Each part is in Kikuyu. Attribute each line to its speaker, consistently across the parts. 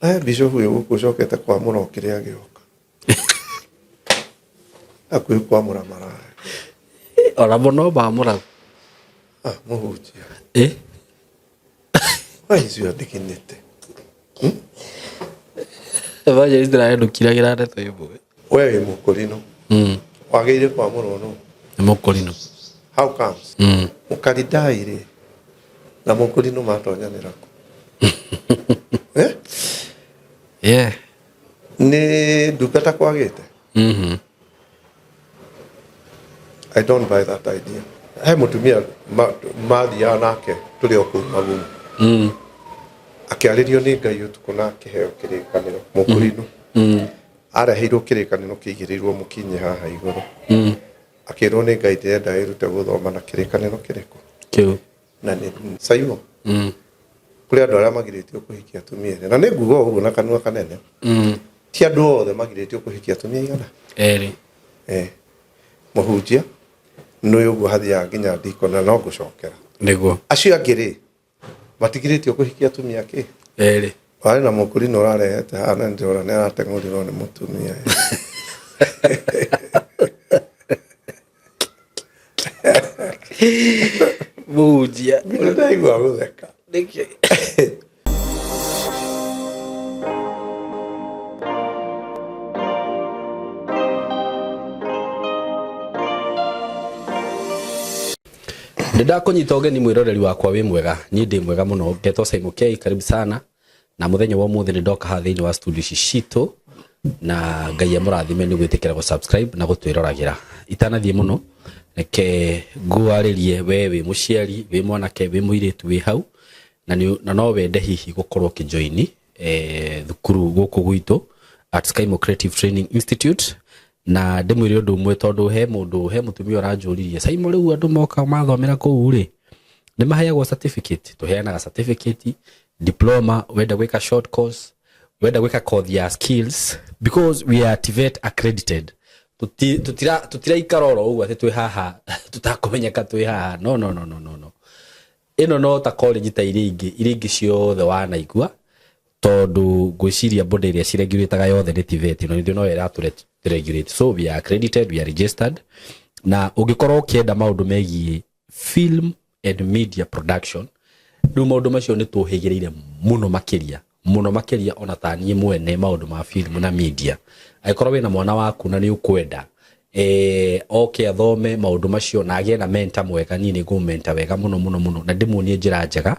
Speaker 1: Eh, bishop ũyũ gũkũ ũcokete kwamũra o kĩrĩa gĩoka. Hakuhĩ kwamũra maraya.
Speaker 2: Ona mo no mamũragu.
Speaker 1: Ah, mũhunjia.
Speaker 2: Eh?
Speaker 1: Why is your dignity?
Speaker 2: Evangelist ndĩrahenũkire ndeto ĩmwe.
Speaker 1: We wĩ mũkũrinũ. Wagĩrĩire kwamũrwo nũ?
Speaker 2: Nĩ mũkũrinũ.
Speaker 1: How comes? Mũkaridai rĩ na mũkũrinũ matonyanĩra kũ? Eh?
Speaker 2: Yeah.
Speaker 1: Nĩ ndungata kwagĩte? I don't buy that idea. He mũtumia mathiaga nake tũrĩ o kũu magumu. Akĩarĩrio nĩ Ngai ũtukũ na akĩheo kĩrĩkanĩro mũkũrinũ. Areheirwo kĩrĩkanĩro kĩigĩrĩirwo mũkinyĩ haha igũrũ. Akĩrwo nĩ Ngai ndĩrenda ĩrute gũthoma na kĩrĩkanĩro kĩrĩkũ?
Speaker 2: Kĩu.
Speaker 1: Na nĩ Saimo. Kũrĩ andũ arĩa magirĩtio kũhikia atumia erĩ. Na nĩ nguga ũguo na kanua kanene. Ti andũ othe magirĩtio kũhikia atumia igana?
Speaker 2: Erĩ.
Speaker 1: Eh. Mũhunjia nĩ ũguo hathiaga nginya ndiko na no ngũcokera.
Speaker 2: Nĩguo.
Speaker 1: Acio angĩ rĩ matigirĩtio kũhikia atumia kĩ?
Speaker 2: Erĩ.
Speaker 1: Warĩ na mũkũrinũ ũrarehete haha na nĩndĩrona nĩ arateng'ũrirwo nĩ mũtumia.
Speaker 2: Mũhunjia.
Speaker 1: Nĩ ndaigua gũtheka.
Speaker 2: Nĩkĩ? Nĩ ndakũnyita ũgeni mwĩroreri wakwa wĩ mwega niĩ ndĩ mwega mũno ngetwo Simon K karibu sana na mũthenya wa ũmũthĩ nĩ ndoka haha thĩinĩ wa studio ici citũ na Ngai amũrathime nĩ gwĩtĩkĩra gũ subscribe na gũtwĩroragĩra. Itanathiĩ mũno reke ngwarĩrie we wĩ mũciari wĩ mwanake wĩ mũirĩtu wĩ hau na, nĩ, na no wende hihi gũkorwo ũkĩjoini thukuru gũkũ gwitũ at Skymo Creative Training Institute na ndĩmwĩre ũndũ ũmwe tondũ he mũndũ he mũtumia ũranjũririe Saimo rĩu andũ moka mathomera kũu rĩ nĩ maheagwo certificate tũheanaga certificate diploma wenda gwĩka short course wenda gwĩka kothi ya skills because we are TVET accredited tutiraikara oro ũguo atĩ twĩ haha tũtakũmenyeka twĩ haha no no no no no no ĩno no ta college ta iria ingĩ iria ingĩ ciothe wanaigua tondũ ngwĩciria body ĩrĩa ciregulataga yothe nĩ TVET no ithuĩ no ĩratũregulate so we are accredited we are registered na ũngĩkorwo ũkĩenda maũndũ megiĩ film and media production rĩu maũndũ macio nĩ tũhĩgĩrĩire mũno makĩria mũno makĩria ona ta niĩ mwene maũndũ ma film na media angĩkorwo wĩna mwana waku na nĩ ũkwenda oke athome maũndũ macio na agĩe na mentor mwega niĩ nĩ ngũmũmenta wega mũno mũno mũno na ndĩmuonie njĩra njega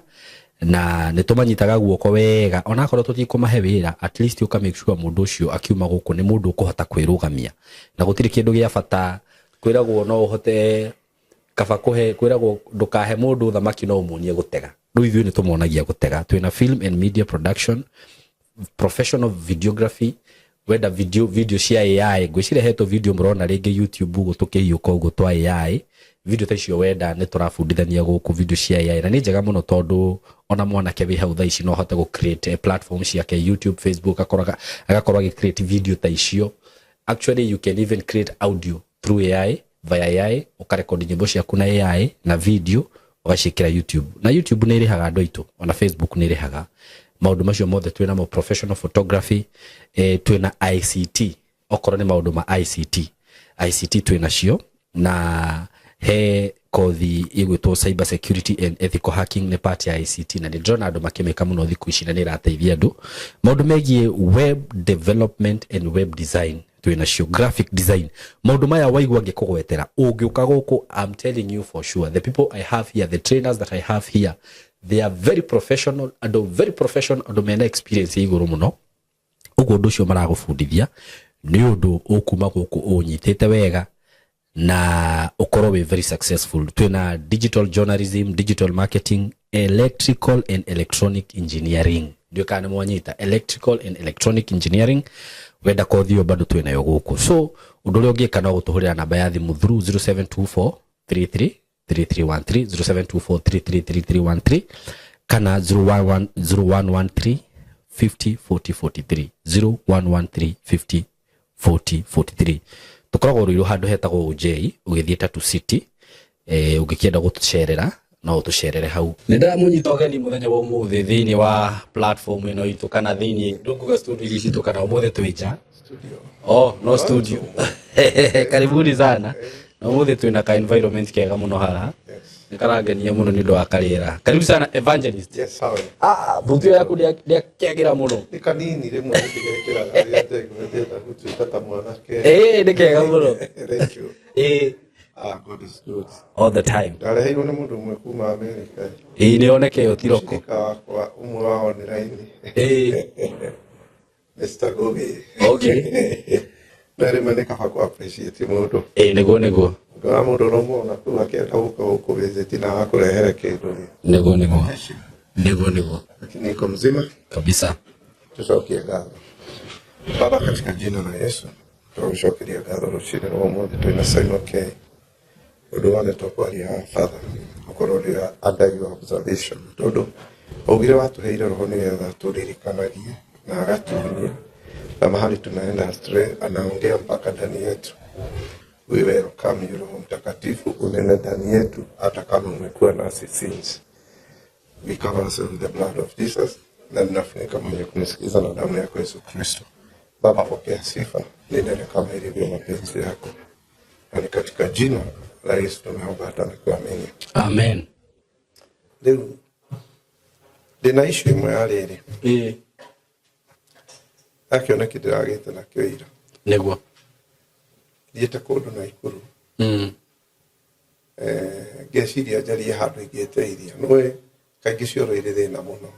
Speaker 2: na nĩ tũmanyitaga guoko wega onakorwo tũtikũmahe wĩra at least ũka make sure mũndũ ũcio akiuma gũkũ nĩ mũndũ ũkũhota kwĩrũgamia na gũtirĩ kĩndũ gĩa bata kwĩragwo no ũhote kaba kũhe kwĩragwo ndũkahe mũndũ thamaki no ũmuonie gũtega rĩu ithuĩ nĩ tũmonagia gũtega twĩna film and media production professional videography wenda video video cia AI ngwĩciria hetwo video mũrona rĩngĩ YouTube ũguo tũkĩhiũka ũguo twa AI video ta icio wenda nĩ tũrabundithania gũkũ video cia AI na nĩ njega mũno tondũ ona mwanake wĩ hau thaa ici no ahote gũ create platform ciake YouTube Facebook agakorwo agĩ create video ta icio actually you can even create audio through AI via AI ũkarekodi nyĩmbo ciaku na AI na video ũgaciĩkĩra YouTube na YouTube nĩ ĩrĩhaga andũ aitũ ona Facebook nĩ ĩrĩhaga maũndũ macio mothe twĩ namo professional photography twĩ na ICT okorwo nĩ maũndũ ma ICT ICT twĩ nacio na he kothi ĩgwĩtwo cyber security and ethical hacking nĩ part ya ICT na nĩ ndĩrona andũ makĩmĩka mũno thikũ ici na nĩ ĩrateithia andũ maũndũ megiĩ web development and web design twĩ nacio graphic design maũndũ maya waigua ngĩkũgwetera ũngĩũka gũkũ I'm telling you for sure the people I have here the trainers that I have here they are very professional andũ very professional andũ mena experience ya igũrũ mũno ũguo ũndũ ũcio maragũbundithia nĩ ũndũ ũkuma gũkũ ũnyitĩte wega na ũkorwo wĩ very successful twĩna digital journalism digital marketing electrical and electronic engineering ndiũ kana nĩ mwanyita electrical and electronic engineering wenda kothi ĩyo bado twĩnayo gũkũ so ũndũ ũrĩa ũngĩka no gũtũhũrĩra namba ya thimũ through 0724 33 3313 0724 333313 kana 011 0113 50 40 43 0113 50 40 43 tũkoragwo rũirũ handũ hetagwo Ũnjei ũgĩthiĩ Tatu City ũngĩkĩenda gũtũcerera No ũtũcerere hau. Nĩ ndamũnyita ũgeni mũthenya wa ũmũthĩ thĩinĩ wa platform ĩno itũ, kana thĩinĩ ndũnguga studio ici citũ, kana ũmũthĩ twĩ nja. Oh, no studio. Karibuni sana. Na ũmũthĩ twĩna ka environment kega mũno haha. Nĩ karangenia mũno nĩ ũndũ wa karĩera. Karibu sana, evangelist.
Speaker 1: Yes, how are you?
Speaker 2: Ah, thuti ĩyo yaku ndĩakĩagĩra mũno.
Speaker 1: Nĩ kanini rĩmwe nĩndĩgekĩraga rĩrĩa ndĩraigua ndĩrenda gũtuĩka ta mwanake.
Speaker 2: Ĩĩ, nĩ kega mũno.
Speaker 1: Thank you.
Speaker 2: Ĩĩ.
Speaker 1: Ah, God is good.
Speaker 2: All the time.
Speaker 1: Ndareheirwo nĩ mũndũ ũmwe kuma America.
Speaker 2: Ĩĩ, nĩ yoneke ĩyo tiroko.
Speaker 1: Mũshirika wakwa ũmwe wa online.
Speaker 2: Ĩĩ.
Speaker 1: Mr. Gogi.
Speaker 2: Okay.
Speaker 1: Na rĩmwe nĩ kaba kũ appreciate mũndũ.
Speaker 2: Ĩĩ, nĩguo nĩguo.
Speaker 1: Ũngĩona mũndũ ũrũmwona kũu akĩenda gũka gũkũ visit na agakũrehere kĩndũ rĩ.
Speaker 2: Nĩguo nĩguo. Nĩguo nĩguo.
Speaker 1: Lakini iko mzima.
Speaker 2: Kabisa.
Speaker 1: Tucokie ngatho. Baba, katika jina la Yesu tũgũcokeria ngatho rũcinĩ rwa ũmũthĩ twĩna Simon K. Ũndũ wothe tũkwaria haha, Father, ũkorwo ũrĩ under your observation, tondũ augire watũheire roho nĩgetha tũririkanagie na agatuonia na mahali tunaenda astray, anaongea mpaka ndani yetu. We welcome you, Roho Mtakatifu, unene ndani yetu hata kama umekuwa nasi since. We cover ourselves with the blood of Jesus, na ninafunika mwenye kunisikiza na damu yako Yesu Kristo. Baba, pokea sifa, ninene kama ilivyo mapenzi yako, na ni katika jina la Yesu tumeomba hata na kuamini.
Speaker 2: Amen.
Speaker 1: Rĩu ndĩna issue ĩmwe ya rĩrĩ ya kĩoneki ndĩragĩte nakĩo ira. Thiĩte kũndũ Naikuru, ngeciria njarie handũ ingĩteithia. Nĩũĩ kaingĩ cioro irĩ thĩna mũno.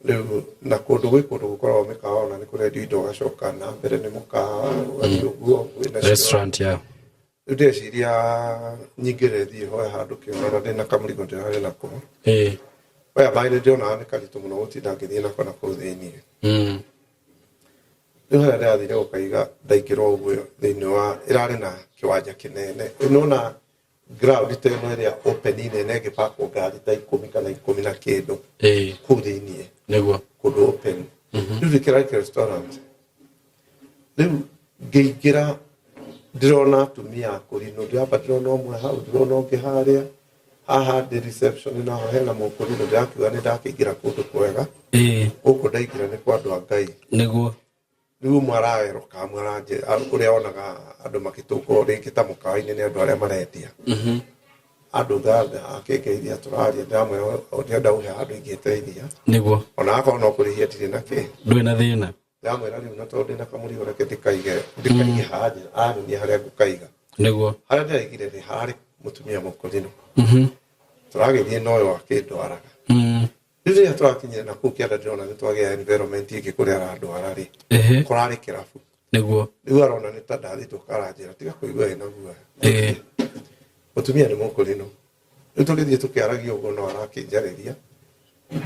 Speaker 1: Rĩu na kũndũ gwĩ kũndũ gũkoragwo mĩkawa, ona nĩ kũrendio indo, ũgacoka na mbere nĩ mũkawa, ũgathiĩ ũguo kwĩna cioro.
Speaker 2: Restaurant ya.
Speaker 1: Rĩu ndĩreciria nyingĩre thiĩ hoe handũ kĩonera ndĩna kamũrigo ndĩrarĩ nako. Whereby nĩ ndĩronaga nĩ karitũ mũno gũtinda ngĩthiĩ nako na kũu thĩiniĩ. Rĩu harĩa ndĩrathire gũkaiga, ndaingĩra ũguo thĩiniĩ wa ĩrarĩ na kĩwanja kĩnene. Nĩwona ground ta ĩno ĩrĩa open nene ĩngĩpakwo ngari ta 10 kana 10 na kĩndũ kũu thĩiniĩ. Kũndũ open. Rĩu nĩkĩrarĩ restaurant. Rĩu ngĩingĩra ndĩrona atumia akũrinũ, ndĩramba ndĩrona ũmwe hau, ndĩrona ũngĩ harĩa, haha ndĩ reception naho hena mũkũrinũ, ndĩrakiuga nĩ ndakĩingĩra kũndũ kwega. Gũkũ ndaingĩra nĩ kwa andũ a Ngai. Rĩu ũmwe arawerũka, ũmwe ũrĩa onaga andũ makĩtũngwo rĩngĩ ta mũkawa-inĩ nĩ andũ arĩa marendia. Andũ thanda akĩngeithia tũraria, ndĩramwĩra ndĩrenda ũhe handũ ingĩteithia. Ona akorwo no kũrĩhia ndirĩ na kĩ.
Speaker 2: Ndũrĩ na thĩna.
Speaker 1: Ndĩramwĩra rĩu na tondũ ndĩna kamũrigo reke ndĩkaige haha nja, anyonia harĩa ngũkaiga. Harĩa ndĩraigire rĩ, hararĩ mũtumia mũkũrinũ. Tũragĩthiĩ na ũyũ akĩndwaraga. Rĩu rĩrĩa tũrakinyire na kũu kĩanda ndĩrona nĩ twagĩa environment ĩngĩ kũrĩa arandwara rĩ. Kũrarĩ kĩrabu. Rĩu arona nĩ ta ndathitũka, aranjĩra tiga kũigua wĩna guoya. Mũtumia nĩ mũkũrinũ. Rĩu tũgĩthiĩ tũkĩaragia ũguo no arakĩnjarĩria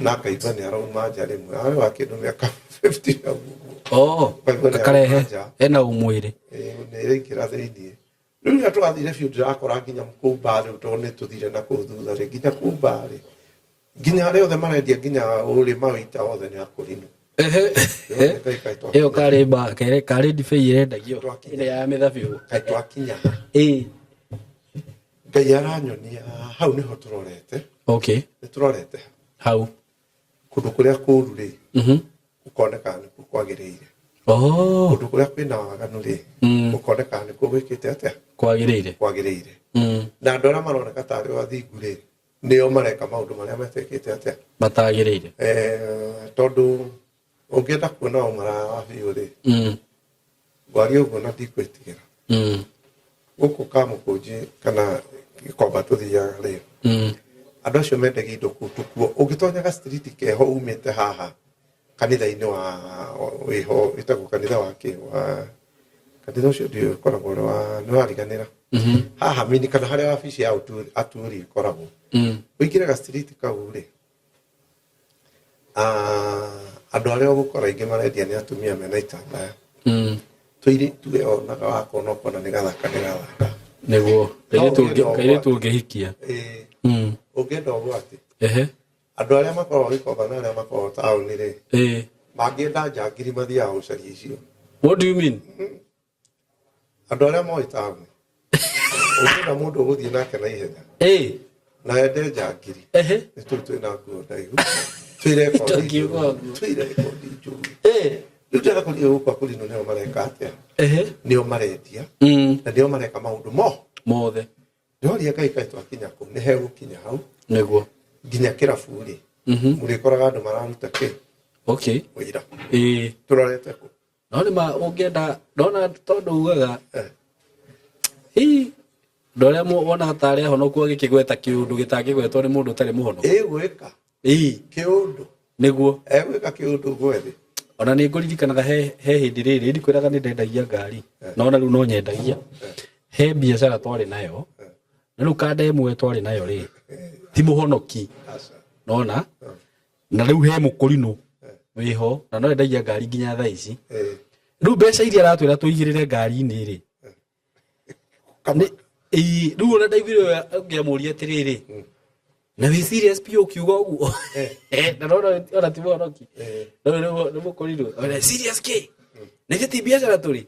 Speaker 1: na akaigua nĩ arauma nja rĩmwe. Arĩ wa kĩndũ mĩaka 50 na ũguo. Akaigua nĩ arauma
Speaker 2: Akarehe
Speaker 1: nja.
Speaker 2: ena ũmwĩrĩ.
Speaker 1: Nĩ ĩraingĩra thĩiniĩ. Rĩu rĩrĩa tũrathire biũ ndĩrakora nginya kũu bar rĩu, tondũ nĩ tũthire na kũu thutha rĩ, nginya kũu bar rĩ, nginya arĩa othe marendia, nginya ũrĩ mawĩita othe nĩ akũrinũ.
Speaker 2: Ĩyo karĩ ba kere karĩ ndibei ĩrendagio
Speaker 1: Twakinya.
Speaker 2: ĩrĩa ya mĩthabibũ.
Speaker 1: Kaĩ twakinya. Ngai aranyonia hau nĩho tũrorete. Nĩ tũrorete
Speaker 2: Hau.
Speaker 1: Kũndũ kũrĩa kũũru rĩ, gũkoneka nĩkuo kwagĩrĩire. Kũndũ kũrĩa kwĩna waganu rĩ, gũkoneka nĩkuo gwĩkĩte atĩa?
Speaker 2: Kwagĩrĩire.
Speaker 1: Kwagĩrĩire. Na andũ arĩa maroneka tarĩ o athingu rĩ, nĩo mareka maũndũ marĩa matekĩte atĩa?
Speaker 2: Matagĩrĩire.
Speaker 1: Tondũ ũngĩenda kuona ũmaraya wa biũ rĩ, ngwaria ũguo na ndikwĩtigĩra. Gũkũ Kamũkũnji kana Gĩkomba tũthiaga rĩ, andũ acio mendagia indo kũu tũkuo. Ũngĩtonya street keho umĩte haha kanitha-inĩ wa wĩho wĩtagwo kanitha wa kĩ, wa kanitha ũcio ndiũĩ ũkoragwo ũrĩ wa nĩ wariganĩra. Haha mini kana harĩa wabici ya aturi ĩkoragwo. Ũingĩre ga street kau rĩ, andũ arĩa ũgũkora aingĩ marendia nĩ atumia mena itambaya. Tũirĩtu we onaga wakona ũkona nĩ gathaka, nĩ gathaka.
Speaker 2: Nĩguo.
Speaker 1: No
Speaker 2: Kairĩtu
Speaker 1: ũngĩenda ũgwati.
Speaker 2: Kairĩtu ũngĩhikia.
Speaker 1: Ũngĩenda ũgwati. Andũ arĩa makoragwo Gĩkomba na arĩa makoragwo taũni rĩ, mangĩenda njangiri mathiaga gũcaria icio.
Speaker 2: What do you mean?
Speaker 1: Andũ arĩa moĩ taũni. Ũngĩenda mũndũ ũgũthiĩ nake na ihenya. Na ende njangiri.
Speaker 2: Ehe.
Speaker 1: Nĩ tũu twĩna nguo ndaihu, twĩ rekondi
Speaker 2: Tũngiuga
Speaker 1: njũru.
Speaker 2: ũguo.
Speaker 1: Twĩ rekondi njũru.
Speaker 2: Eh.
Speaker 1: Rĩu ndĩrakorire gũkũ akũrinũ nĩo mareka atĩa?
Speaker 2: Ehe.
Speaker 1: Nĩo marendia na nĩo mareka maũndũ mo
Speaker 2: Mothe.
Speaker 1: Ndĩroria Ngai, kaĩ twakinya kũ? Nĩ hegũkinya hau
Speaker 2: Nĩguo.
Speaker 1: nginya kĩrabu rĩ, mũrĩkoraga andũ mararuta kĩ? Wĩra. Tũrorete kũ?
Speaker 2: No nĩ ma ũngĩenda ndona tondũ ugaga ii andũ arĩa wonaga tarĩ ahonoku agĩkĩgweta kĩũndũ gĩtangĩgwetwo nĩ mũndũ ũtarĩ mũhonoku.
Speaker 1: Ĩgwĩka kĩũndũ.
Speaker 2: Nĩguo.
Speaker 1: Egwĩka kĩũndũ gwethĩ.
Speaker 2: Ona nĩ ngũririkanaga he hĩndĩ rĩrĩ ndikwĩraga nĩ ndendagia ngari, no ona rĩu no nyendagia. He biacara twarĩ nayo, na rĩu kanda ĩmwe twarĩ nayo rĩ ti mũhonoki.
Speaker 1: Aca.
Speaker 2: Nona na rĩu he mũkũrinũ wĩho na no endagia ngari nginya thaa ici. Rĩu mbeca iria aratwĩra tũigĩrĩre ngari-inĩ rĩ, rĩu ona ndaiguire ũyũ ũngĩamũria atĩrĩrĩ, na wĩ serious biũ ũkiuga ũguo? Na nona ona ti mũhonoki, no nĩ mũkũrinũ. Ona serious kĩ na ithe ti biacara tũrĩ,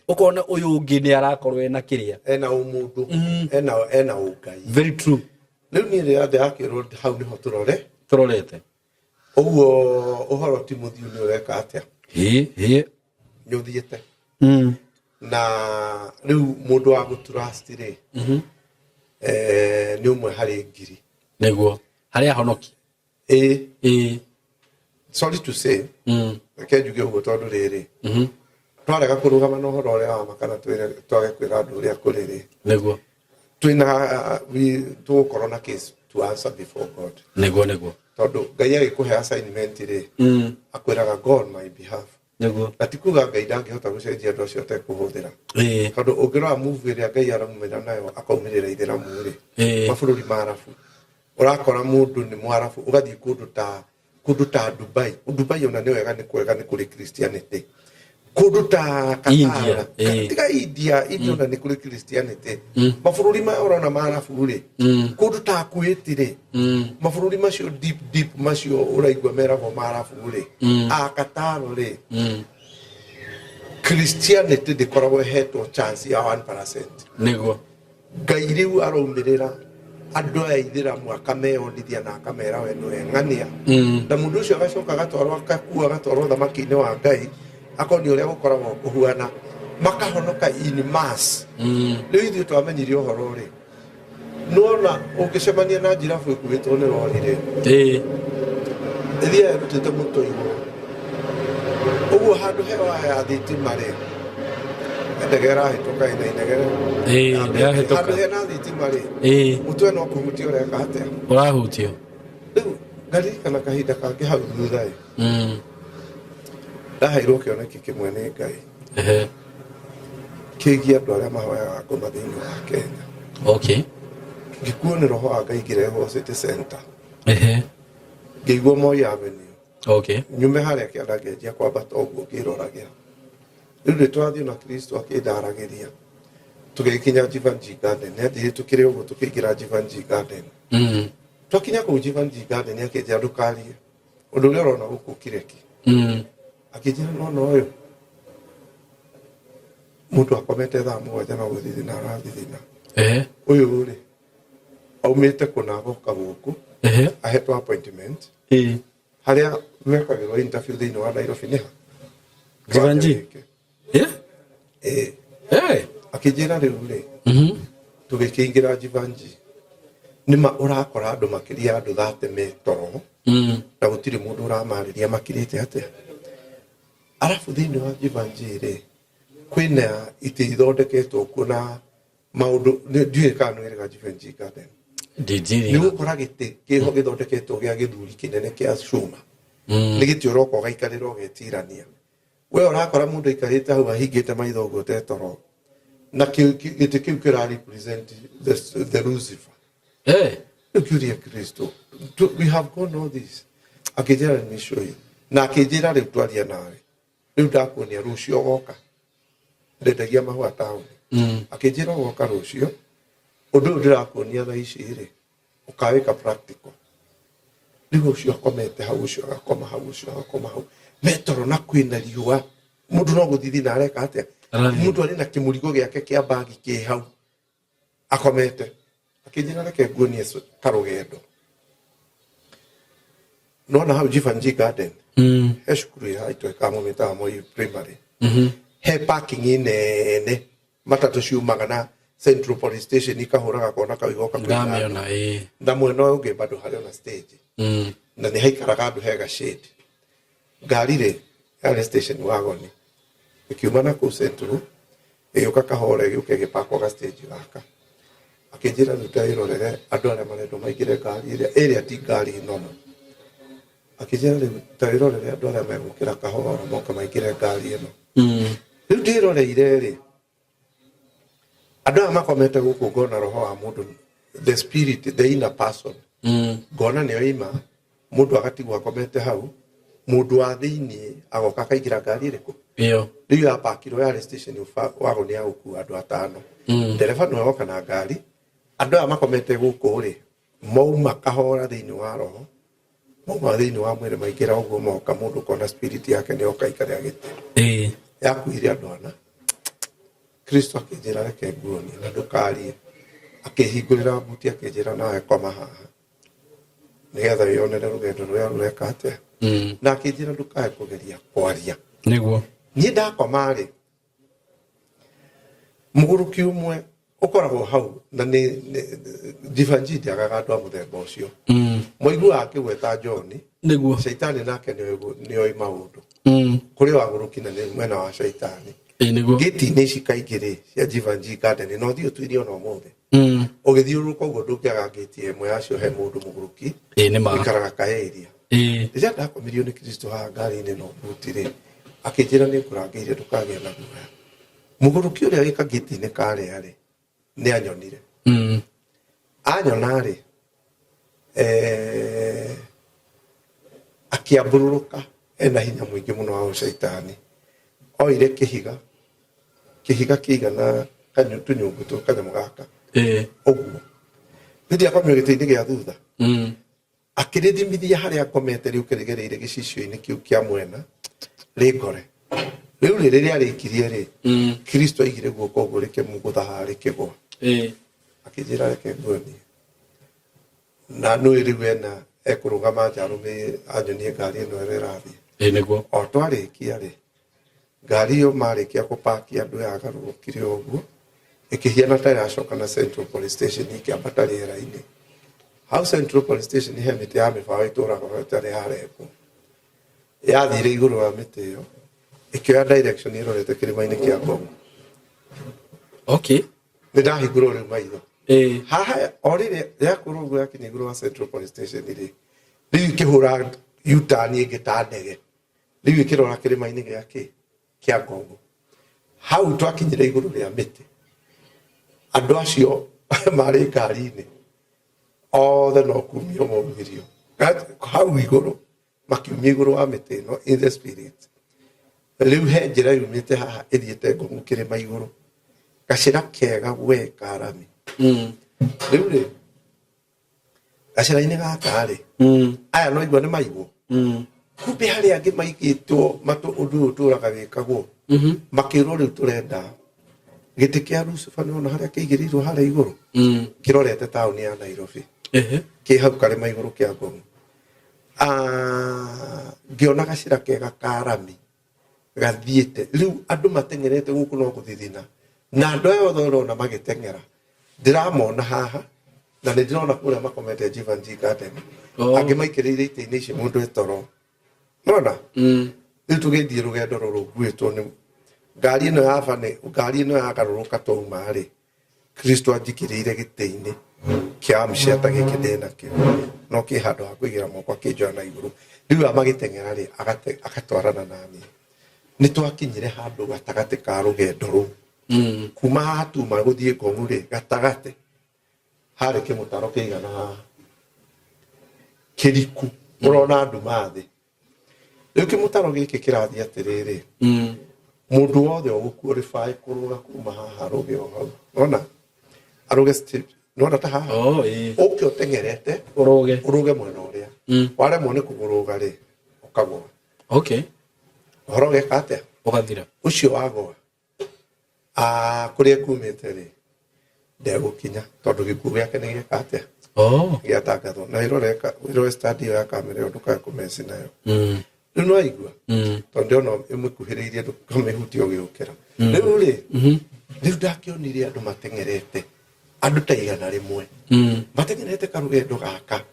Speaker 2: ũkona ũyũ ũngĩ nĩ arakorwo ena kĩrĩa.
Speaker 1: Ena ũmũndũ, ena ũngai.
Speaker 2: Very true.
Speaker 1: Rĩu niĩ rĩrĩa ndĩrakĩrwo hau nĩho tũrore.
Speaker 2: Tũrorete.
Speaker 1: Ũguo ũhoro ti mũthiu, nĩ ũreka atĩa?
Speaker 2: Ĩ ĩ.
Speaker 1: Nĩ ũthiĩte. Na rĩu mũndũ wa gũtrust rĩ, nĩ ũmwe harĩ ngiri.
Speaker 2: Nĩguo, harĩ ahonoki.
Speaker 1: Ĩ. Sorry to say, reke njuge ũguo tondũ rĩrĩ, twarega kũrũgama na ũhoro ũrĩa wa ma kana twage kwĩra andũ ũrĩa kũrĩ rĩ, twĩna tũgũkorwo na case to answer before God.
Speaker 2: Nĩguo nĩguo.
Speaker 1: Tondũ Ngai agĩkũhe assignment rĩ, akwĩraga, "Go on my behalf." Na ti kuga Ngai ndangĩhota gũcenjia andũ acio atekũhũthĩra, tondũ ũngĩrora move ĩrĩa Ngai araumĩra nayo akaumĩrĩra ithĩramu rĩ, mabũrũri ma Arabu, ũrakora mũndũ nĩ Mwarabu, ũgathiĩ kũndũ ta Dubai. Dubai ona nĩ wega, nĩ kwega, nĩ kũrĩ Christianity. Kũndũ ta Qatar,
Speaker 2: India,
Speaker 1: tiga India, India ona nĩ kũrĩ Christianity. Mabũrũri maya ũrona ma Arabu rĩ, kũndũ ta Kuwait rĩ, mabũrũri macio deep deep macio ũraigua meragwo ma Arabu rĩ, a Qatar rĩ, Christianity ndĩkoragwo ĩhetwo chance ya 1%. Ngai rĩu araumĩrĩra andũ aya ithĩramu, akameyonithia na akamera we nĩwe ng'ania, na mũndũ ũcio agacoka agatwarwo, akakua, agatwarwo thamaki-inĩ wa Ngai, akonio ũrĩa gũkoragwo kũhuana, makahonoka in mass. Rĩu ithuĩ twamenyire ũhoro rĩ, nĩwona ũngĩcemania na njirabu ĩkuĩtwo nĩ rori rĩ, ĩthiaga ĩrutĩte mũtwe igũrũ ũguo handũ he waya ya thitima rĩ, ndege ĩrahĩtũka ĩna inegene.
Speaker 2: Nĩyahĩtũka.
Speaker 1: Handũ hena thitima rĩ, mũtwe no kũhutia ũreka atĩa?
Speaker 2: Ũrahutio.
Speaker 1: Rĩu ngaririkana kahinda kangĩ hau thutha ĩ, ndaheirwo kĩoneki kĩmwe nĩ Ngai kĩgiĩ andũ arĩa mahoyaga ngoma thĩinĩ wa Kenya. Ngĩkuo nĩ roho wa Ngai, ngĩrehwo City Center, ngĩigwo Moi Avenue. Nyume harĩa kĩanda, ngĩanjia kwambata ũguo ngĩroragĩra. Rĩu nĩ twathiĩ na Kristo akĩndaragĩria, tũgĩkinya Jivanjee Garden. Nĩ anjĩhĩtũkĩre ũguo, tũkĩingĩra Jivanjee Garden. Twakinya kũu Jivanjee Garden, akĩnjĩra, "Ndũkarie ũndũ ũrĩa ũrona gũkũ kireki." Akĩnjĩra, "Nona ũyũ mũndũ akomete thaa 7 no gũthithina arathithina. Ũyũ rĩ, aumĩte kũna agoka gũkũ, ahetwo appointment harĩa mekagĩrwo interview thĩinĩ wa Nairobi nĩ ha?"
Speaker 2: Jivanjee?
Speaker 1: Ĩĩ. Akĩnjĩra rĩu rĩ, tũgĩkĩingĩra Jivanjee, nĩma ũrakora andũ makĩria ya andũ 30 me toro, na gũtirĩ mũndũ ũramarĩria, makirĩte atĩa. Arabu thĩinĩ wa Jivanjee rĩ, kwĩna itĩ ithondeketwo kuo na maũndũ ndiũĩ kana nĩ wĩrĩga Jivanjee Garden.
Speaker 2: Ndinjiri.
Speaker 1: Nĩ gũkora gĩtĩ kĩho gĩthondeketwo gĩa gĩthuri kĩnene kĩa cuma. Nĩ gĩtĩ ũroka ũgaikarĩra ũgetirania. We ũrakora mũndũ aikarĩte hau ahingĩte maitho ũguo te toro, na gĩtĩ kĩu kĩra represent the Lucifer. Rĩu kĩũria Kristo, we have gone all this. Akĩnjĩra, "Let me show you." Na akĩnjĩra, "Rĩu twaria nawe, rĩu ndakuonia rũciũ ũgoka." Ndendagia mahũa taũni. Akĩnjĩra, "Ũgoka rũciũ, ũndũ ũyũ ndĩrakuonia thaa ici rĩ, ũkawĩka practical." Rĩu ũcio akomete hau, ũcio agakoma hau, ũcio agakoma hau, metoro, na kwĩna riũa, mũndũ no gũthithina areka atĩa?
Speaker 2: Arathiĩ.
Speaker 1: Mũndũ arĩ na kĩmũrigo gĩake kĩa bagi kĩ hau akomete. Akĩnjĩra reke nguonie karũgendo. Nona hau Jivanjee Garden, he cukuru ĩ haitũ ĩkamũmĩtaga Moi Primary, he parking nene matatũ ciumaga na Central Police Station ikahũraga kona kau igoka kwĩ andũ.
Speaker 2: Ndamĩona, ĩĩ.
Speaker 1: Na mwena ũyũ ũngĩ bado harĩ ona stage, na nĩ haikaraga andũ hega shade. Ngari rĩ yarĩ station wagon ĩkiuma na kũu Central ĩgĩũka kahora, ĩgĩũka ĩgĩpakwo ga stage gaka. Akĩnjĩra rĩu ta ĩrorere andũ arĩa marendwo maingĩre ngari ĩrĩa, ĩrĩa ti ngari nomo. Akĩnjĩra rĩu ta ĩrorere andũ arĩa megũkĩra kahora moke maingĩre ngari ĩno. Rĩu ndĩroreire rĩ, andũ aya makomete gũkũ, ngona roho wa mũndũ, the spirit, the inner person, ngona nĩo ima mũndũ agatigwo akomete hau, mũndũ wa thĩiniĩ agoka akaingĩra ngari ĩrĩkũ?
Speaker 2: Ĩyo.
Speaker 1: Rĩu yapakirwo yarĩ station wagon ya gũkua andũ atano. Ndereba nĩwe woka na ngari. Andũ aya makomete gũkũ rĩ, mauma kahora thĩinĩ wa roho, mauma thĩinĩ wa mwĩrĩ, maingĩra ũguo moka, mũndũ ũkona spirit yake nĩ yoka ikarĩa gĩtĩ. Yakuire andũ ana. Kristo akĩnjĩra reke nguonie na ndũkarie. Akĩhingũrĩra buti, akĩnjĩra nawe koma haha nĩgetha wĩyonere rũgendo rũrĩa rũreka atĩa. Na akĩnjĩra ndũkae kũgeria kwaria. Niĩ ndakoma rĩ, mũgũrũki ũmwe ũkoragwo hau na nĩ Jivanjee ndiagaga andũ a mũthemba ũcio. Moiguaga akĩgweta John. Caitani nake nĩoĩ maũndũ. Kũrĩ wagũrũki na nĩ mwena wa caitani.
Speaker 2: Ĩĩ, nĩguo.
Speaker 1: Gĩti-inĩ ici kaingĩ rĩ cia Jivanjee Garden no ũthiĩ ũtuirie ona ũmũthĩ, ũgĩthiũrũrũka ũguo ndũngĩaga ngĩti ĩmwe yacio he mũndũ mũgũrũki
Speaker 2: Ĩĩ, nĩ ma.
Speaker 1: ũikaraga kaĩria. Rĩrĩa ndakomirio nĩ Kristo haha ngari-inĩ no buti rĩ, akĩnjĩra nĩ ngũrangĩire, ndũkagĩa na guoya. Mũgũrũki ũrĩa wĩ kagĩti-inĩ karĩa rĩ, nĩ anyonire. Anyona rĩ, akĩambũrũrũka ena hinya mũingĩ mũno wa ũcaitani. Oire kĩhiga, kĩhiga kĩigana tũnyũngũ tũ kanyamũ gaka ũguo, rĩrĩa akomio gĩtĩ-inĩ gĩa thutha, akĩrĩthimithia harĩa ngomete rĩũke rĩgereire gĩcicio-inĩ kĩu kĩa mwena rĩngore. Rĩu rĩ, rĩrĩa rĩkirie rĩ, Kristo aigire guoko ũguo rĩkĩmũgũtha haha rĩkĩgũa. Akĩnjĩra reke nguonie na nũĩ rĩu ena ekũrũgama nja arũmĩ anyonie ngari ĩno ĩrĩa ĩrathiĩ.
Speaker 2: Ĩĩ, nĩguo.
Speaker 1: O twarĩkia rĩ, ngari ĩyo marĩkia kũpakia andũ yagarũrũkire ũguo ĩkĩhiana ta ĩracoka na Central Police Station, ĩkĩambata rĩera-inĩ. Hau Central Police Station he mĩtĩ ya mĩbaũ ĩtũraga ho ĩtarĩ yarengwo. Yathire igũrũ wa mĩtĩ ĩyo ĩkĩoya direction ĩrorete kĩrĩma-inĩ kĩa Ngong. Nĩ ndahingũrwo rĩu maitho. Haha o rĩrĩa yakũrwo ũguo yakinya igũrũ wa Central Police Station rĩ, rĩu ikĩhũra U-turn ĩngĩ ta ndege, rĩu ĩkĩrora kĩrĩma-inĩ gĩa kĩ kĩa Ngong. Hau twakinyire igũrũ rĩa mĩtĩ, andũ acio marĩ ngari-inĩ othe no kumio maumirio hau igũrũ, makiumio igũrũ wa mĩtĩ ĩno in the spirit. Rĩu he njĩra yumĩte haha ĩthiĩte Ngong kĩrĩma igũrũ, gacĩra kega we karami. Rĩu rĩ, gacĩra-inĩ gaka rĩ, aya no igua nĩ maigwo. Kumbe harĩ angĩ maigĩtwo matũ ũndũ ũyũ ũtũraga wĩkagwo. Makĩrwo rĩu tũrenda gĩtĩ kĩa Lucifer, nĩwona harĩa kĩigĩrĩirwo harĩa igũrũ, kĩrorete taũni ya Nairobi, kĩ hau karĩma igũrũ kĩa Ngong. Ah, ngĩona gacĩra kega ka rami gathiĩte. Rĩu andũ mateng'erete gũkũ no gũthithina, na andũ aya othe ũrona magĩteng'era ndĩramona haha na nĩ ndĩrona kũrĩa makomete Jivanjee Garden. Angĩ maikĩrĩire itĩ-inĩ ici mũndũ etoro nona. Rĩu tũgĩthiĩ rũgendo rũrũ nguĩtwo nĩ ngari ĩno ya bani, ngari ĩno yagarũrũka twauma rĩ, Kristo anjikĩrĩire gĩtĩ-inĩ kĩa armchair ta gĩkĩ ndĩ nakĩo, no kĩ handũ ha kũigĩra moko, akĩnjoya na igũrũ. Rĩu aya magĩteng'era rĩ, agatwarana naniĩ. Nĩ twakinyire handũ gatagatĩ ka rũgendo rũu, kuma haha tuma gũthiĩ Ngong rĩ, gatagatĩ harĩ kĩmũtaro kĩigana haha kĩriku, ũrona nduma thĩ. Rĩu kĩmũtaro gĩkĩ kĩrathiĩ atĩrĩrĩ, mũndũ wothe ũgũqualify kũrũga kuma haha arũge o hau, nona arũge step, nona ta haha.
Speaker 2: Oh, ĩĩ.
Speaker 1: Ũke ũteng'erete.
Speaker 2: Ũrũge.
Speaker 1: Ũrũge mwena ũrĩa. Waremwo nĩ kũgũrũga rĩ, ũkagũa. Ũhoro ũgeka atĩa?
Speaker 2: Ũgathira.
Speaker 1: Ũcio wagũa, kũrĩa kumĩte rĩ, Ndegũkinya tondũ gĩkuũ gĩake nĩ gĩeka atĩa?
Speaker 2: Oh.
Speaker 1: Gĩatangathwo na ĩroreka ĩrore stand ĩyo ya kamera ĩyo, ndũkae kũmeci nayo. Rĩu no aigua tondũ ndĩrona ĩmũkuhĩrĩirie, ndũkamĩhutie ũgĩũkĩra. Rĩu rĩ, rĩu ndakĩonire andũ mateng'erete, andũ ta 100 mateng'erete karũgendo gaka,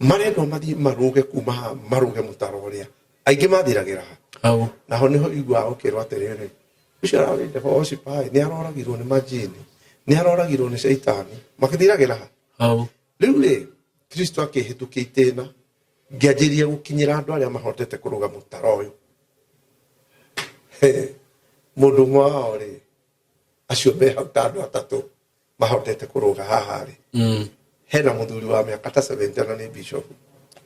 Speaker 1: marendwo mathiĩ marũge kuma haha, marũge mũtaro ũrĩa aingĩ mathiragĩra ha.
Speaker 2: Au.
Speaker 1: Naho nĩho iguaga ũkĩrwo atĩrĩrĩ, ũcio ararĩ devil worshiper, nĩ aroragirwo nĩ majini, nĩ aroragirwo nĩ caitani, makĩthiragĩra ha.
Speaker 2: Au.
Speaker 1: Rĩu rĩ, Kristo akĩhĩtũkia itĩna, ngĩanjĩrĩria gũkinyĩra andũ arĩa mahotete kũrũga mũtaro ũyũ. He, mũndũ ũmwe wao rĩ, acio me hau ta andũ atatũ mahotete kũrũga haha rĩ, hena mũthuri wa mĩaka ta 70 na nĩ bishop.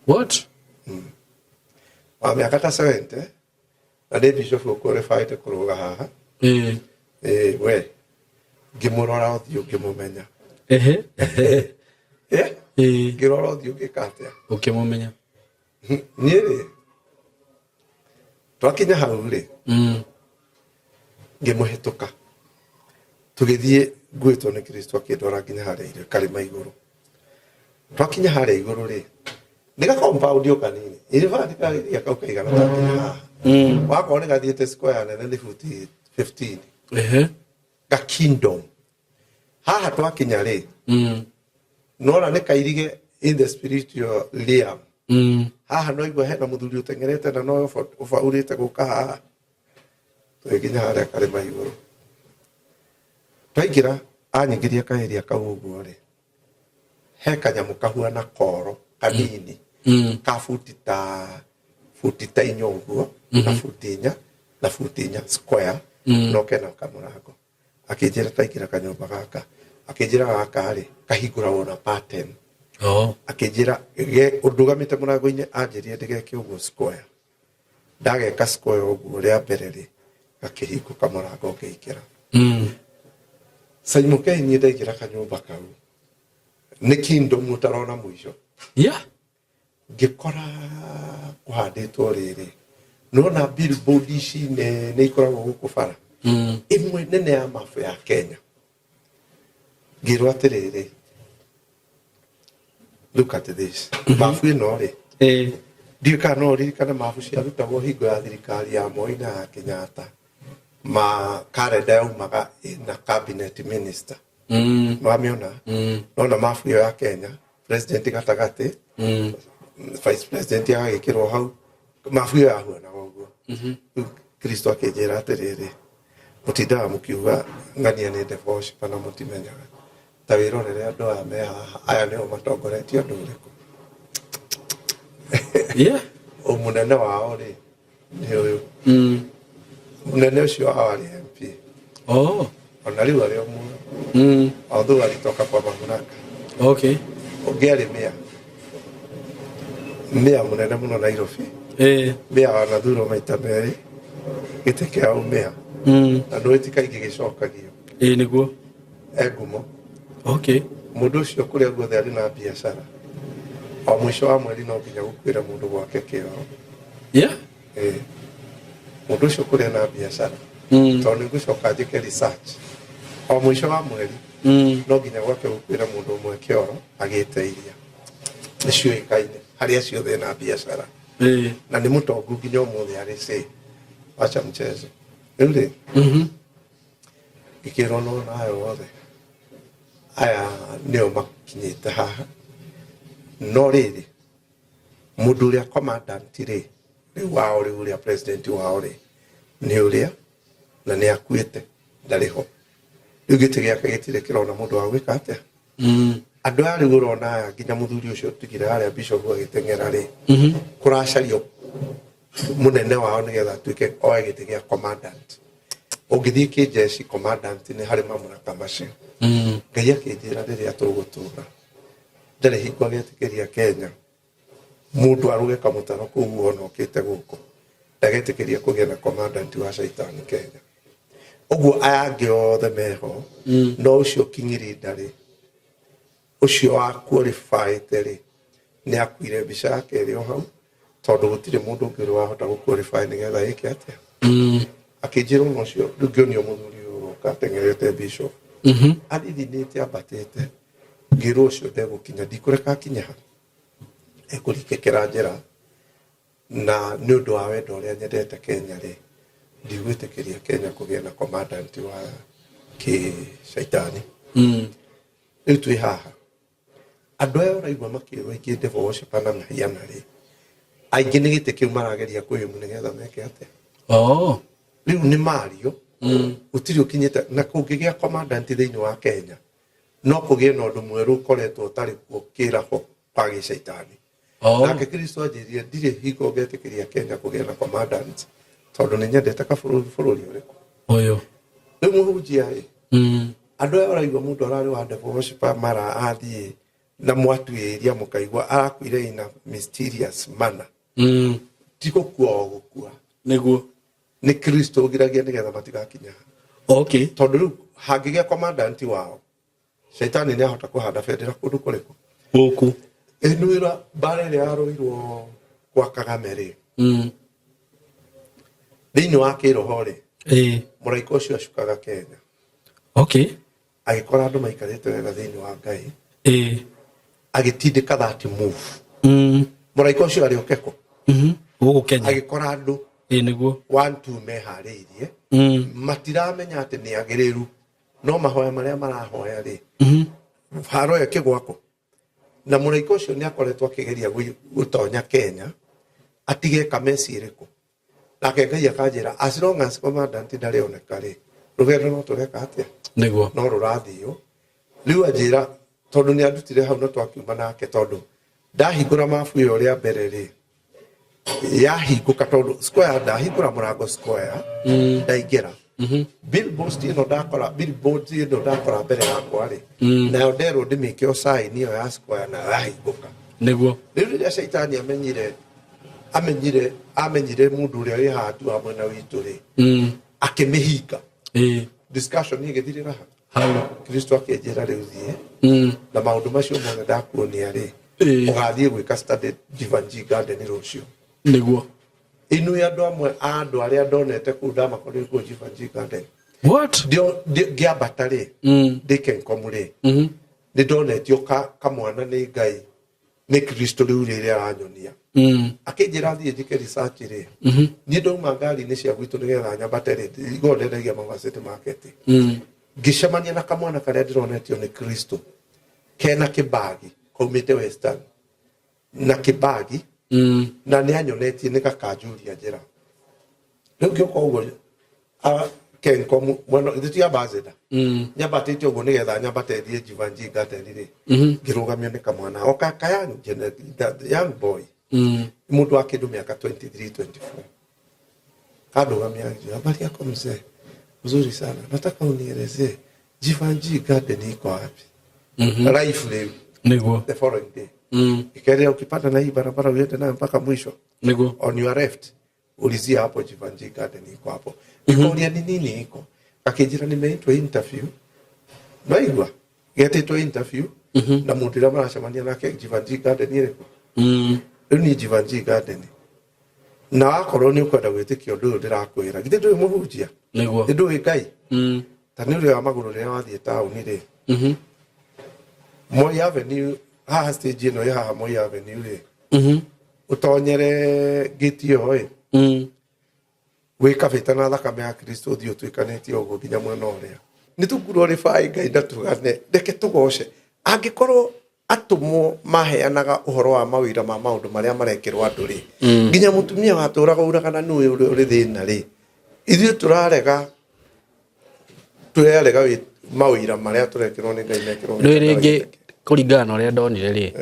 Speaker 2: What?
Speaker 1: Wa mĩaka ta 70 na nĩ bishop ũqualified kũrũga haha. Ĩ we, ngĩmũrora ũthiũ ngĩmũmenya. Eh? Ngĩrora ũthiũ ngĩka atĩa?
Speaker 2: Ũkĩmũmenya.
Speaker 1: Niĩ rĩ, twakinya hau rĩ, ngĩmũhĩtũka, tũgĩthiĩ nguĩtwo nĩ Kristo, akĩndwara nginya harĩa irio karĩma igũrũ. Twakinya harĩa igũrũ rĩ, nĩ ga compound o kanini, irĩbati karia kau kaigana ta nginya haha. Wakorwo nĩ gathiĩte square nene nĩ buti 15. Ga kingdom haha twakinya rĩ, nona nĩ kairige in the spiritual realm. Haha no igua hena mũthuri ũteng'erete na no ũbaurĩte gũka haha. Tũgĩkinya harĩa karĩma igũrũ, twaingĩra, anyingĩria kaĩria kau ũguo rĩ, he kanyamũ kahuana koro kanini, ka buti ta 4 ũguo na buti 4 na buti 4 square, no kena kamũrango. Akĩnjĩra taingĩra kanyũmba gaka, akĩnjĩra gaka rĩ kahingũragwo na pattern.
Speaker 2: Oh.
Speaker 1: Akĩnjĩra ũndũgamĩte mũrango-inĩ, anjĩrire ndĩgeke ũguo square. Ndageka square ũguo rĩa mbere rĩ, gakĩhingũka mũrango, ngĩingĩra. Simon K, niĩ ndaingĩra kanyũmba kau nĩ kingdom ũtarona mũico. Ngĩkora kũhandĩtwo rĩrĩ, nona billboard ici nene ikoragwo gũkũ bara, ĩmwe nene ya mabu ya Kenya. Ngĩrwo atĩrĩrĩ, "Look at this mabu ĩno rĩ." Ndiũĩ kana no ũririkane mabu ciarutagwo hingo ya thirikari ya Moi na ya Kenyatta, ma karenda yaumaga ĩna cabinet minister. Nĩwamĩona? Nona mabu ĩyo ya Kenya, president gatagatĩ, vice president agagĩkĩrwo hau, mabu ĩyo yahuanaga ũguo. Rĩu Kristo akĩnjĩra atĩrĩrĩ, "Mũtindaga mũkiuga ng'ania nĩ devil worshiper na mũtimenyaga. Ta wĩrorere andũ aya me haha, aya nĩo matongoretie ũndũ ũrĩkũ." Mũnene wao rĩ nĩ ũyũ. Mũnene ũcio wao arĩ MP.
Speaker 2: Oh.
Speaker 1: Ona rĩu arĩ o muoyo, although alitoka kwa mamlaka. Ũngĩ arĩ mayor, mayor mũnene mũno Nairobi. Mayor wanathurwo maita merĩ gĩtĩ kĩa ũmayor, na nĩ ti kaingĩ gĩcokagio.
Speaker 2: Ĩĩ, nĩguo.
Speaker 1: E ngumo. Mũndũ ũcio kũrĩa guothe arĩ na biacara, o mũico wa mweri no nginya gũkuĩre mũndũ gwake kĩoro. Ĩĩ. Mũndũ ũcio kũrĩa na biacara, tondũ nĩ ngũcoka njĩke research, o mũico wa mweri no nginya gwake gũkuĩre mũndũ ũmwe kĩoro agĩte iria. Nĩ ciũĩkaine harĩa ciothe na biacara. Na nĩ mũtongu nginya ũmũthĩ arĩ cĩ wacha mchezo. Rĩu rĩ, ngĩkĩrwo no nayo othe aya nĩo makinyĩte haha, no rĩrĩ, mũndũ ũrĩa commandant rĩ, rĩu wao rĩu, ũrĩa president wao rĩ, nĩ ũrĩa na nĩ akuĩte, ndarĩ ho rĩu. Gĩtĩ gĩake gĩtirĩ kĩrona mũndũ wa gwĩka atĩa. Andũ aya rĩu ũrona aya, nginya mũthuri ũcio tigire harĩa bishop agĩteng'era rĩ, kũracario mũnene wao nĩgetha atuĩke oe gĩtĩ gĩa commandant. Ũngĩthiĩ kĩnjeci, commandant nĩ harĩ mamlaka macio. Ngai akĩnjĩra rĩrĩa tũgũtũra ndarĩ hingo agetĩkĩria Kenya mũndũ arũge kamũtaro kũu ona okĩte gũkũ, ndagetĩkĩria kũgĩa na commandant wa caitani Kenya. Ũguo aya angĩ othe meho, no ũcio king'iri ndarĩ, ũcio wa qualifyĩte rĩ, nĩ akuire, mbica yake ĩrĩ o hau, tondũ gũtirĩ mũndũ ũngĩ ũrĩ wahota gũ qualify nĩgetha ĩke atĩa. Akĩnjĩra ona ũcio rĩu ngĩonio mũthuri ũyũ ũroka ateng'erete bishop. Athithinĩte ambatĩte, ngĩrwo ũcio ndegũkinya, ndikũreka akinye ha, ekũringĩkĩra njĩra. Na nĩ ũndũ wa wendo ũrĩa nyendete Kenya rĩ, ndigwĩtĩkĩria Kenya kũgĩa na commandant wa kĩcaitani. Rĩu twĩ haha, andũ aya ũraigua makĩrwo aingĩ devil worshiper na mahiana rĩ, aingĩ nĩ gĩtĩ kĩu marageria kwĩyũmu nĩgetha meke atĩa. Rĩu nĩ mario, gũtirĩ ũkinyĩte. Na kũngĩgĩa commandant thĩinĩ wa Kenya, no kũgĩe na ũndũ mwerũ ũkoretwo ũtarĩ kuo kĩraho wa gĩcaitani. Nake Kristo anjĩrire ndirĩ hingo ngetĩkĩria Kenya kũgĩa na commandant, tondũ nĩ nyendete kabũrũri. Bũrũri ũrĩkũ?
Speaker 2: Ũyũ.
Speaker 1: Rĩu mũhunjia ĩ, andũ aya ũraigua mũndũ ararĩ wa devil worshiper mara athiĩ na mwatuĩria mũkaigua arakuire in a mysterious manner. Ti gũkua o gũkua. Nĩ Kristo ũgiragia nĩgetha matigakinya ha. Tondũ rĩu hangĩgĩa commandant wao, caitani nĩ ahota kũhanda bendera kũndũ kũrĩkũ?
Speaker 2: Gũkũ.
Speaker 1: Ĩnwĩra mbara ĩrĩa yarũirwo kwa Kagame rĩ, thĩinĩ wa kĩroho rĩ, mũraika ũcio acukaga Kenya, agĩkora andũ maikarĩte wega thĩinĩ wa Ngai, agĩtindĩka that move. Mũraika ũcio arĩ oke kũ?
Speaker 2: Gũkũ Kenya.
Speaker 1: Agĩkora andũ
Speaker 2: Ĩ nĩguo.
Speaker 1: One two meharĩirie, matiramenya atĩ nĩ agĩrĩru, no mahoya marĩa marahoya rĩ, haro ĩyo ĩkĩgwako. Na mũraika ũcio nĩ akoretwo akĩgeria gũtonya Kenya atige kameci ĩrĩkũ. Nake Ngai akanjĩra, as long as commandant ndarĩ oneka rĩ, rũgendo no tũreka atĩa? No rũrathio. Rĩu anjĩra tondũ nĩ andutire hau na twakiuma nake, tondũ ndahingũra mabu ĩyo rĩa mbere rĩ, yahingũka, tondũ square ndahingũra mũrango square, ndaingĩra, billboard ĩno ndakora, billboard ĩno ndakora mbere yakwa rĩ, nayo nderwo ndĩmĩke o sign ĩyo ya square, nayo yahingũka. Rĩu rĩrĩa caitani amenyire mũndũ ũrĩa wĩ haha tu wa mwena witũ rĩ, akĩmĩhinga. Discussion ĩgĩthirĩra ha.
Speaker 2: Hau.
Speaker 1: Kristo akĩnjĩra, rĩu thiĩ na maũndũ macio mothe ndakuonia rĩ, ũgathiĩ gwĩka study Jivanjee Garden rũciũ. Inuĩ andũ amwe a andũ arĩa ndonete kũu, ndamakorire kũu Jivanjee Garden.
Speaker 2: What?
Speaker 1: Ngĩambata rĩ, ndĩ Kencom rĩ, nĩ ndonetio kamwana nĩ Ngai, nĩ Kristo. Rĩu rĩrĩa aranyonia, akĩnjĩra thiĩ njĩke research rĩ, niĩ ndauma ngari-inĩ cia gwitũ nĩgetha nyambate rĩ, igũrũ ndendagia Mama City Market, ngĩcemania na kamwana karĩa ndĩronetio nĩ Kristo kena kĩbagi kaumĩte Western na kĩbagi, na nĩ anyonetie nĩ gakanjuria njĩra. Rĩu ngĩũka ũguo Kencom mwena ithe ti ambassador, nyambatĩte ũguo nĩgetha nyambate thiĩ Jivanjee Garden rĩ, ngĩrũgamio nĩ kamwana o ka young boy, mũndũ wa kĩndũ mĩaka 23 24. Kandũgamia, anjia, "Habari yako mzee?" "Mzuri sana." "Nataka unielezee Jivanjee Garden iko wapi?" Life rĩu. The following day ikaendelea, "Ukipanda na hii barabara uende nayo mpaka mwisho, on your left ulizia hapo, Jivanjee Garden iko hapo." Nikauria, "Ni nini iko?" Akĩnjĩra, "Nimeitwa interview." Naigua getĩtwo interview na mũndũ ũrĩa maracemania nake, Jivanjee Garden ĩrĩkũ? Rĩu niĩ Jivanjee Garden, na wakorwo nĩ ũkwenda gwĩtĩkia ũndũ ũyũ ndĩrakwĩra, githĩ ndũĩ mũhunjia? Nĩ ndũĩ Ngai? Ta nĩ ũrĩa wa magũrũ rĩrĩa wathiĩ taũni rĩ, Moi Avenue haha, stage ĩno ĩ haha Moi Avenue rĩ, ũtonyere gate ĩyo ĩ, wĩkabĩte na thakame ya Kristo, ũthiĩ ũtuĩkanĩtie ũguo nginya mwena ũrĩa nĩ tũngurorĩbaĩ Ngai ndatugane. Reke tũgoce. Angĩkorwo atũmwo maheanaga ũhoro wa mawĩra ma maũndũ marĩa marekĩrwo andũ rĩ, nginya mũtumia watũraga uragana nĩwe ũrĩa ũrĩ thĩna rĩ, ithuĩ tũrarega, tũrarega mawĩra marĩa tũrekĩrwo nĩ Ngai mekĩrwo.
Speaker 2: Rĩu rĩngĩ kũringana na ũrĩa ndonire rĩ,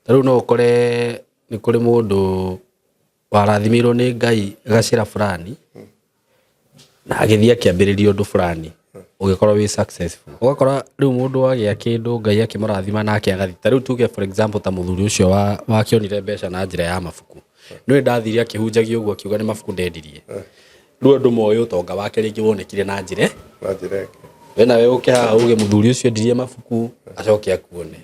Speaker 2: ta rĩu no ũkore nĩ kũrĩ mũndũ warathimirwo nĩ Ngai gacĩra fulani na agĩthiĩ akĩambĩrĩria ũndũ fulani ũgĩkorwo wĩ successful. Ũgakora rĩu mũndũ agĩa kĩndũ, Ngai akĩmũrathima nake agathiĩ, ta rĩu tuge for example ta mũthuri ũcio wakĩonire mbeca na njĩra ya mabuku, nĩwe ndathire akĩhunjagia ũguo akiuga nĩ mabuku ndendirie. Rĩu andũ moĩ ũtonga wake rĩngĩ wonekire na njĩra
Speaker 1: na njĩra ĩngĩ.
Speaker 2: We nawe ũke haha uge mũthuri ũcio endirie mabuku, acoke akuone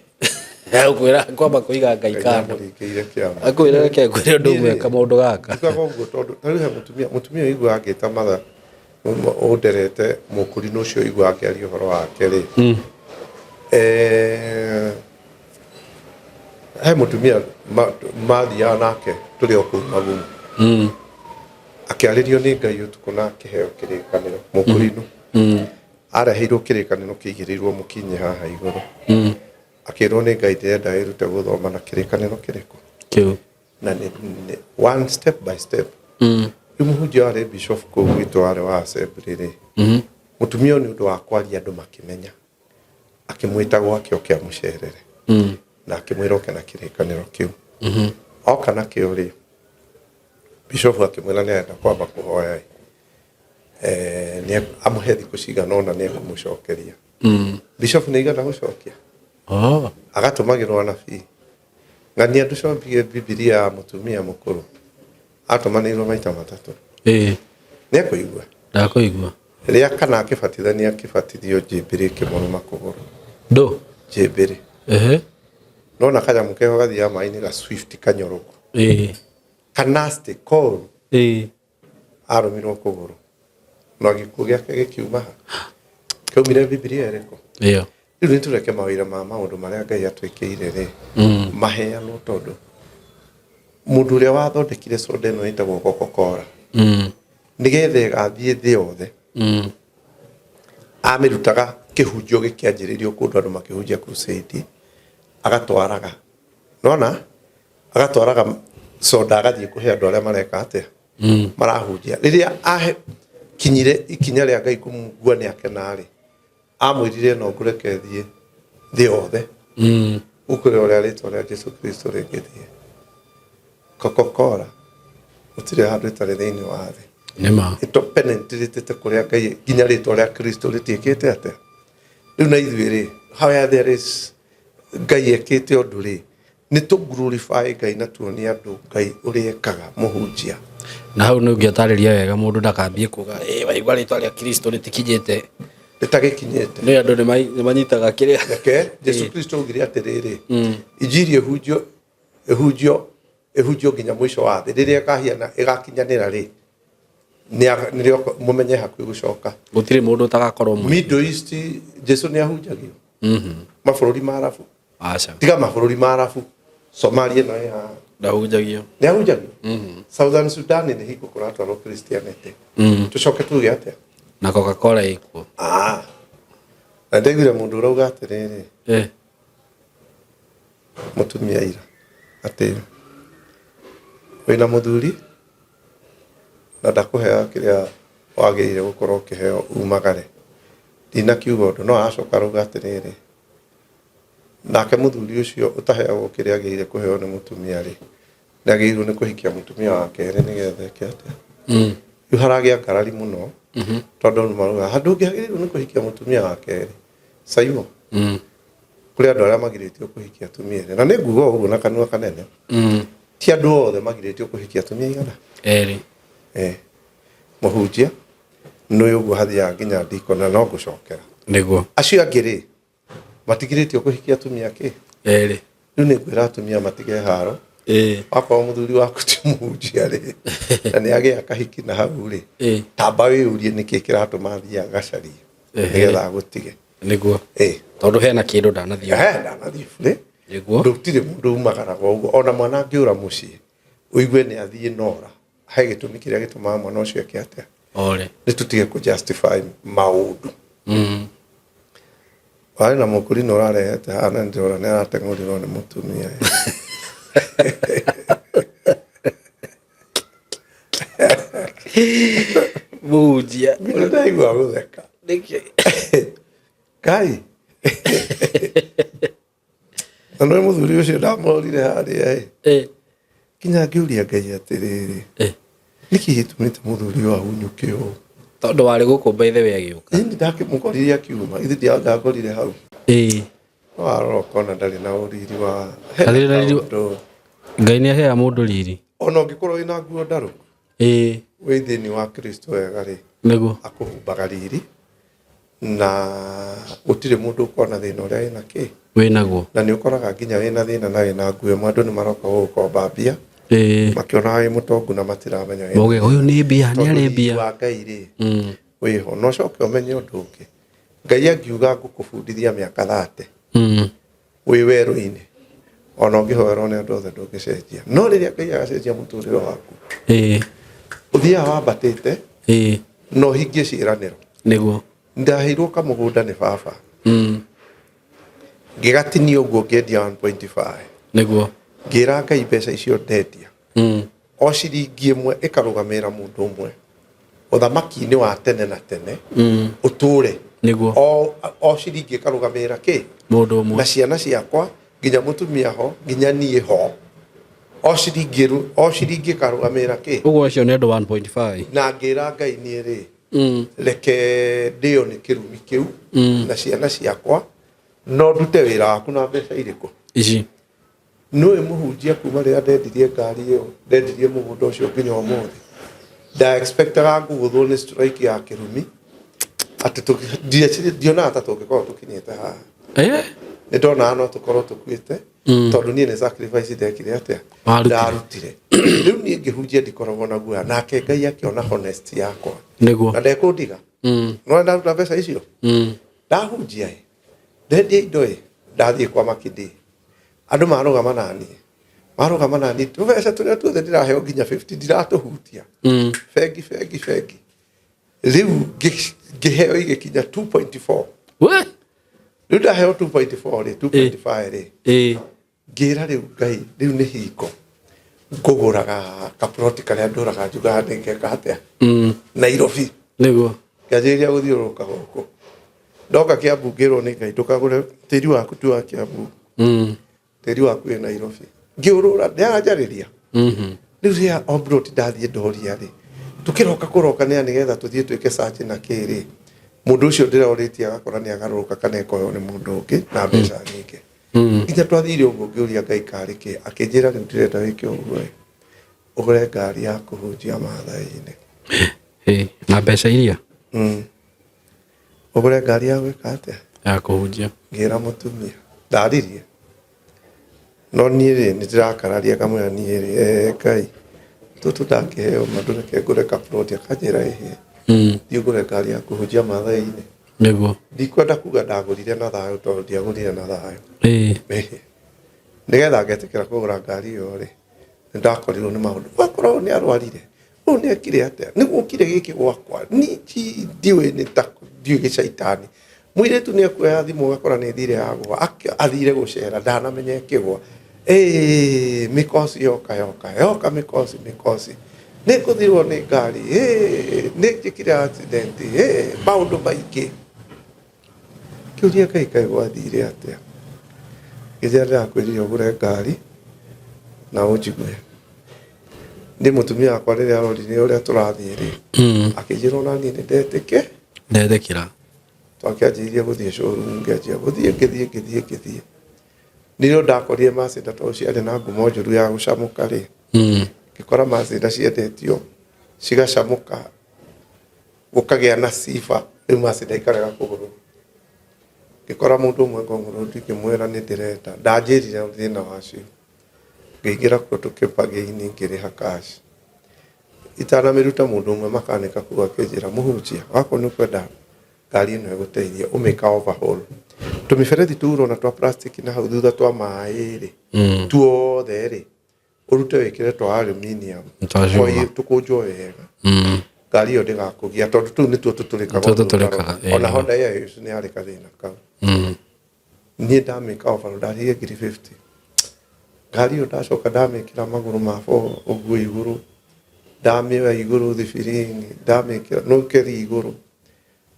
Speaker 2: akwĩra kwamba kũiga Ngai kando.
Speaker 1: Nĩamũringĩire kĩama.
Speaker 2: Akwĩra reke ngwĩre ũndũ ũmwe,
Speaker 1: Niĩ-rĩ,
Speaker 2: kamaũndũ gaka.
Speaker 1: Njugaga ũguo tondũ ta rĩu he mũtumia ũiguaga angĩta matha. Ũnderete mũkũrinũ ũcio igua akĩaria ũhoro wake rĩ, he mũtumia mathiaga nake tũrĩ o kũu Magumu, akĩarĩrio nĩ Ngai ũtukũ na akĩheo kĩrĩkanĩro. Mũkũrinũ areheirwo kĩrĩkanĩro kĩigĩrĩirwo mũkinyi haha igũrũ, akĩrwo nĩ Ngai, ndĩrenda ĩrute gũthoma na kĩrĩkanĩro kĩrĩkũ?
Speaker 2: Kĩu.
Speaker 1: Na nĩ one step by step. Rĩu mũhunjia warĩ bishop kũu gwitũ, warĩ wa assembly rĩ, mũtumia ũyũ nĩ ũndũ wa kwaria andũ makĩmenya, akĩmwĩta gwake oke amũcerere, na akĩmwĩra oke na kĩrĩkanĩro kĩu. Oka nakĩo rĩ, bishop akĩmwĩra nĩ arenda kwamba kũhoya ĩ, amũhe thikũ cigana ũna nĩ ekũmũcokeria. Bishop nĩ aigana gũcokia.
Speaker 2: Oh.
Speaker 1: Agatũmagĩrwo anabii ng'ania ndũcombie Bibilia ya mũtumia mũkũrũ atũmanĩirwo maita matatũ. Nĩ ekũigua?
Speaker 2: Ndakũigua.
Speaker 1: Rĩa kana akĩbatithania, akĩbatithio njĩmbĩrĩ ĩkĩmũrũma kũgũrũ.
Speaker 2: Ndũ?
Speaker 1: Njĩmbĩrĩ. Nona kanyamũ keho gathiaga maĩ-inĩ ga swift kanyoroku, kanasti koru. Arũmirwo kũgũrũ na gĩkuũ gĩake gĩkiuma ha? Kĩaumire Bibilia ĩrĩkũ?
Speaker 2: Ĩyo.
Speaker 1: Rĩu nĩ tũreke mawĩra ma maũndũ marĩa Ngai atwĩkĩire rĩ, maheanwo, tondũ mũndũ ũrĩa wathondekire soda ĩno ĩtagwo Coca-Cola, nĩgetha ĩgathiĩ thĩ yothe, amĩrutaga kĩhunjio gĩkĩanjĩrĩrio kũndũ andũ makĩhunjia crusade, agatwaraga nona agatwaraga soda, agathiĩ kũhe andũ arĩa mareka atĩa, marahunjia. Rĩrĩa ahe kinyire ikinya rĩa Ngai kũmugua nĩ akena rĩ, amwĩrire no ngũreke thiĩ thĩ yothe, gũkũrĩ ũrĩa rĩtwa rĩa Jesu Kristo rĩngĩthiĩ. Coca-Cola gũtirĩ handũ ĩtarĩ thĩinĩ wa thĩ.
Speaker 2: Nĩma.
Speaker 1: Ĩtopenetĩrĩtĩte kũrĩa Ngai nginya rĩtwa rĩa Kristo rĩtiĩkĩte atĩa. Rĩu na ithuĩ rĩ, where there is Ngai ekĩte ũndũ rĩ, nĩ tũ glorify Ngai na tuonie andũ Ngai ũrĩa ekaga, mũhunjia.
Speaker 2: Na hau nĩ ũngĩatarĩria wega mũndũ ndakambie kuga ĩ waigua rĩtwa rĩa Kristo rĩtikinyĩte.
Speaker 1: Rĩtagĩkinyĩte.
Speaker 2: Nĩ andũ nĩ manyitaga kĩrĩa.
Speaker 1: Reke Jesu Kristo augire atĩrĩrĩ, injiri ĩhunjio, ĩhunjio, ĩhunjio nginya mũico wa thĩ. Rĩrĩa ĩkahiana ĩgakinyanĩra rĩ, nĩrĩo mũmenye hakuhĩ gũcoka.
Speaker 2: Gũtirĩ mũndũ ũtagakorwo mũico.
Speaker 1: Middle East Jesu nĩ ahunjagio? Mabũrũri ma Arabu?
Speaker 2: Aca.
Speaker 1: Tiga mabũrũri ma Arabu, Somalia ĩno ĩ haha?
Speaker 2: Ndahunjagio.
Speaker 1: Nĩ ahunjagio? Southern Sudan nĩ hingo kũratwarwo Christianity. Tũcoke tuge atĩa?
Speaker 2: Na Coca-Cola ĩkuo.
Speaker 1: Ah. Na ndaiguire mũndũ ũrauga atĩrĩrĩ, mũtumia ira atĩ wĩna mũthuri na ndakũheaga kĩrĩa wagĩrĩire gũkorwo ũkĩheo, umagare. Ndinakiuga ũndũ, no aracoka arauga atĩrĩrĩ, nake mũthuri ũcio ũtaheagwo kĩrĩa agĩrĩire kũheo nĩ mũtumia rĩ, nĩ agĩrĩirwo nĩ kũhikia mũtumia wa kerĩ nĩgetha eke atĩa? Rĩu haragĩa ngarari mũno, tondũ andũ marauga handũ ũngĩagĩrĩirwo nĩ kũhikia mũtumia wa kerĩ Saimo, kũrĩ andũ arĩa magirĩtio kũhikia atumia erĩ, na nĩ nguga ũguo na kanua kanene, ti andũ othe magirĩtio kũhikia atumia igana?
Speaker 2: Erĩ.
Speaker 1: Mũhunjia nĩ ũguo hathiaga nginya ndiko na no ngũcokera.
Speaker 2: Nĩguo.
Speaker 1: Acio angĩ rĩ, matigirĩtio kũhikia atumia kĩ?
Speaker 2: Erĩ.
Speaker 1: Rĩu nĩ ngwĩra atumia matige haro. Wakorwo mũthuri waku ti mũhunjia rĩ, na nĩ agĩa kahiki na hau rĩ, tamba wĩyũrie nĩkĩ kĩratũma athiĩ agacarie nĩgetha agũtige.
Speaker 2: Nĩguo. Tondũ hena kĩndũ ndanathiĩ.
Speaker 1: Ndanathiĩ burĩ.
Speaker 2: Nĩguo.
Speaker 1: Gũtirĩ mũndũ umagaraga ũguo, ona mwana angĩũra mũciĩ ũigue nĩ athiĩ nora, he gĩtũmi kĩrĩa gĩtũmaga mwana ũcio eke atĩa.
Speaker 2: Ore.
Speaker 1: Nĩ tũtige kũ justify maũndũ. Warĩ na mũkũrinũ ũrarehete haha na nĩndĩrona nĩ arateng'ũrirwo nĩ mũtumia.
Speaker 2: Mũhunjia.
Speaker 1: Nĩ ndaigua gũtheka.
Speaker 2: Nĩkĩ?
Speaker 1: Ngai. Na nĩ mũthuri ũcio ndamũrorire harĩa ĩ. Nginya ngĩũria Ngai atĩrĩrĩ, nĩkĩ gĩtũmĩte mũthuri ũyũ ahunyũke ũũ?
Speaker 2: Tondũ warĩ gũkũ by the way agĩũka.
Speaker 1: Ĩni ndakĩmũkorire akiuma, ithe ndangorire hau. No warora ũkona ndarĩ na ũriri wa hena
Speaker 2: Ndarĩ na riri
Speaker 1: kaũndũ.
Speaker 2: Ngai nĩ aheaga mũndũ riri.
Speaker 1: Ona ũngĩkorwo wĩna nguo ndarũku, wĩ thĩinĩ wa Kristo wega rĩ,
Speaker 2: Nĩguo.
Speaker 1: akũhumbaga riri, na gũtirĩ mũndũ ũkona thĩna ũrĩa wĩna kĩ.
Speaker 2: Wĩnaguo.
Speaker 1: Na nĩ ũkoraga nginya wĩna thĩna na wĩna nguo ĩmwe, andũ nĩ maroka gũgũkomba mbia, makĩonaga wĩ mũtongu na matiramenya wĩna
Speaker 2: Mauge, ũyũ nĩ mbia, nĩ
Speaker 1: Tondũ
Speaker 2: arĩ
Speaker 1: riri
Speaker 2: mbia.
Speaker 1: wa Ngai rĩ, Wĩho na ũcoke ũmenye ũndũ ũngĩ, Ngai angiuga ngũkũbundithia mĩaka 30 wĩ werũ-inĩ, ona ũngĩhoerwo nĩ andũ othe ndũngĩcenjia. No rĩrĩa Ngai agacenjia mũtũrĩre waku, ũthiaga wambatĩte na ũhingie ciĩranĩro. Ndaheirwo kamũgũnda nĩ baba, ngĩgatinia ũguo, ngĩendia 1.5. Ngĩra Ngai mbeca icio ndendia, o ciringi ĩmwe ĩkarũgamĩrĩra mũndũ ũmwe ũthamaki-inĩ wa tene na tene ũtũre. O ciringi ĩkarũgamĩrĩra kĩ?
Speaker 2: Mũndũ ũmwe.
Speaker 1: Na ciana ciakwa, nginya mũtumia ho, nginya niĩ ho, o ciringi o ciringi ĩkarũgamĩrĩra kĩ?
Speaker 2: Ũguo acio nĩ andũ 1.5.
Speaker 1: Na ngĩra Ngai, niĩ rĩ, reke ndĩo nĩ kĩrumi kĩu na ciana ciakwa, no ndute wĩra waku na mbeca irĩkũ?
Speaker 2: Ici.
Speaker 1: Nĩũĩ mũhunjia, kuma rĩrĩa ndendirie ngari ĩyo, ndendirie mũgũnda ũcio, nginya ũmũthĩ, nda expectaga ngũgũthwo nĩ strike ya kĩrumi atĩ ndionaga ta tũngĩkorwo tũkinyĩte haha. Nĩ ndonaga no tũkorwo tũkuĩte, tondũ niĩ nĩ sacrifice ndekire atĩa?
Speaker 2: Warutire.
Speaker 1: Ndarutire. Rĩu niĩ ngĩhunjia ndikoragwo na guoya, nake Ngai akĩona honesty yakwa na ndekũndiga. No ndaruta mbeca icio, ndahunjia ĩ, ndendia indo ĩ, ndathiĩ kwa makindi, andũ marũgama naniĩ, marũgama naniĩ, tũbeca tũrĩa tuothe ndĩraheo nginya 50 ndiratũhutia. Bengi, bengi, bengi, rĩu ngĩheo igĩkinya 2.4.
Speaker 2: We.
Speaker 1: Rĩu ndaheo 2.4 rĩ, 2.5 rĩ, ngĩra rĩu Ngai, rĩu nĩ hingo ngũgũraga kaploti karĩa ndũraga njugaga nĩngeka atĩa Nairobi. Ngĩanjĩrĩria gũthiũrũrũka gũkũ, ndoka Kĩambu ngĩrwo nĩ Ngai, ndũkagũre, tĩri waku ti wa Kĩambu, tĩri waku wĩ Nairobi. Ngĩũrũra, ndĩaranjarĩria. Rĩu rĩa obrot ndathiĩ ndoria rĩ, tũkĩroka kũroka nĩa nĩgetha tũthiĩ twĩke search na kĩrĩ, mũndũ ũcio ndĩrorĩtie agakora nĩ agarũrũka kana ĩkoywo nĩ mũndũ ũngĩ na mbeca nyingĩ. Nginya twathire ũguo, ngĩũria Ngai karĩ kĩ, akĩnjĩra rĩu ndĩrenda wĩke ũguo ĩ, ũgũre ngari ya kũhunjia Maathai-inĩ.
Speaker 2: Na mbeca iria?
Speaker 1: Ũgũre ngari ya gwĩka atĩa?
Speaker 2: Ya kũhunjia.
Speaker 1: Ngĩra mũtumia, ndaririe, no niĩ rĩ, nĩ ndĩrakararia, ngamwĩra niĩ rĩ, Ngai, tũtũ ndakĩheo ma, ndũreke ngũre kaploti, akanjĩra ĩhĩ, thiĩ ũgũre ngari ya kũhunjia Maathai-inĩ. Ndikwenda kuga ndagũrire na thayũ, tondũ ndiagũrire na thayũ. Ĩhĩ. Nĩgetha ngetĩkĩra kũgũra ngari ĩyo rĩ, nĩ ndakorirwo nĩ maũndũ, ũgakora ũyũ nĩ arwarire, ũyũ nĩ ekire atĩa, nĩ gũkire gĩkĩ gwakwa, niĩ ndiũĩ nĩ ta ndiũĩ gĩcaitani. Mũirĩtu nĩ ekuoya thimũ, ũgakora nĩ thire yagũa, athire gũcera, ndanamenya ĩkĩgũa. Ĩĩ, mĩkoci yoka, yoka, yoka, mĩkoci, mĩkoci, nĩ ngũthirwo nĩ ngari, ĩĩ, nĩ njĩkire accident, ĩĩ, maũndũ maingĩ. Kĩũria, Ngai, kaĩ gwathire atĩa? Ngĩnjĩra, ndĩrakwĩrire ũgũre ngari na ũnjigue. Niĩ mũtumia wakwa rĩrĩa arorire ũrĩa tũrathiĩ rĩ, akĩnjĩra ona niĩ nĩ ndetĩke.
Speaker 2: Ndetĩkĩra.
Speaker 1: Twakĩanjĩrĩirie gũthiĩ showroom, ngĩanjia gũthiĩ, ngĩthiĩ, ngĩthiĩ, ngĩthiĩ, nĩrĩo ndakorire Mazda, tondũ ciarĩ na ngumo njũru ya gũcamũka rĩ. Ngĩkora Mazda ciendetio cigacamũka, gũkagĩa na sifa, rĩu Mazda ikarega kũgũrwo. Ngĩkora mũndũ ũmwe Ngong Road, ngĩmwĩra nĩ ndĩrenda, ndanjĩrire thĩna wacio. Ngĩingĩra kuo, tũkĩbagĩini, ngĩrĩha cash. Itanamĩruta, mũndũ ũmwe makanika kũu akĩnjĩra, mũhunjia wakorwo nĩ ũkwenda ngari ĩno ĩgũteithie, ũmĩka overhaul, tũmĩberethi tũu ũrona twa plastic na hau thutha twa maĩ rĩ, tuothe rĩ, ũrute wĩkĩre twa aluminium.
Speaker 2: Twa cuma.
Speaker 1: Tũkũnjwo wega, ngari ĩyo ndĩgakũgia, tondũ tũu nĩtuo tũtũrĩkaga.
Speaker 2: Nĩtuo tũtũrĩkaga, ĩĩ.
Speaker 1: Ona Honda Air nĩ yarĩ gathĩna kau. Niĩ ndamĩka overhaul, ndarĩhire ngiri 50 ngari ĩyo. Ndacoka ndamĩkĩra magũrũ ma four ũguo igũrũ, ndamĩoya igũrũ thibiringi, ndamĩkĩra nũkeri igũrũ,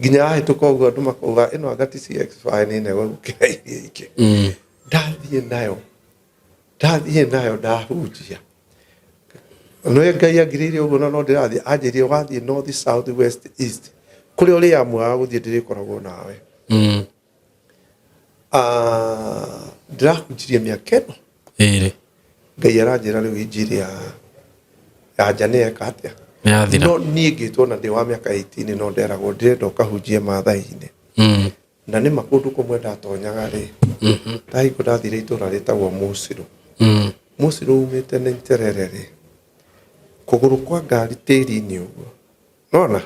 Speaker 1: nginya yahĩtũka ũguo andũ makauga ĩno anga ti CX5, nĩ nene gũkĩra iria ingĩ. Ndathiĩ nayo, ndathiĩ nayo, ndahunjia. Nĩ Ngai angirĩire ũguo, na no ndĩrathiĩ, anjĩrire wathiĩ north, south, west, east, kũrĩa ũrĩamuaga gũthiĩ, ndĩrĩkoragwo nawe. Ah, ndĩrahunjirie mĩaka ĩno.
Speaker 2: Ĩrĩ.
Speaker 1: Ngai aranjĩra rĩu injiri ya nja nĩ eka atĩa?
Speaker 2: Nĩ yathira.
Speaker 1: No niĩ ngĩtwo na ndĩ wa mĩaka 18, no nderagwo ndĩrenda ũkahunjie Maathai-inĩ. Na nĩ ma kũndũ kũmwe ndatonyaga rĩ, ndahingo ndathire itũra rĩtagwo Mũcirũ. Mũcirũ umĩte na Nterere rĩ, kũgũrũ kwa ngari tĩri-inĩ ũguo nona.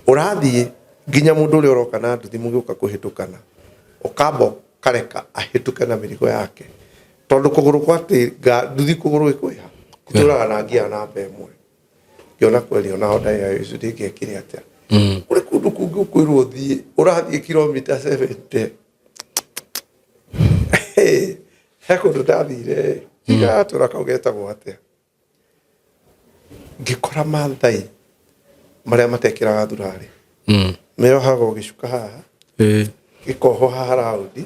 Speaker 1: Ũrathiĩ nginya mũndũ ũrĩa ũroka na nduthi mũgĩũka kũhĩtũkana, ũkamba ũkareka ahĩtũke na mĩrigo yake, tondũ kũgũrũ kwa tĩ nduthi kũgũrũ gĩkwĩha itũraga na ngia namba ĩmwe. Ngĩona kweli ona Honda ĩyo icio ndĩngĩekire atĩa. Kũrĩ kũndũ kũngĩ ũkwĩrwo ũthiĩ, ũrathiĩ kilomita 70. He kũndũ ndathire, ndigatũra kau getagwo atĩa, ngĩkora Maathai marĩa matekĩraga thurarĩ, meohagwo gĩcuka haha, gĩkohwo haha raundi,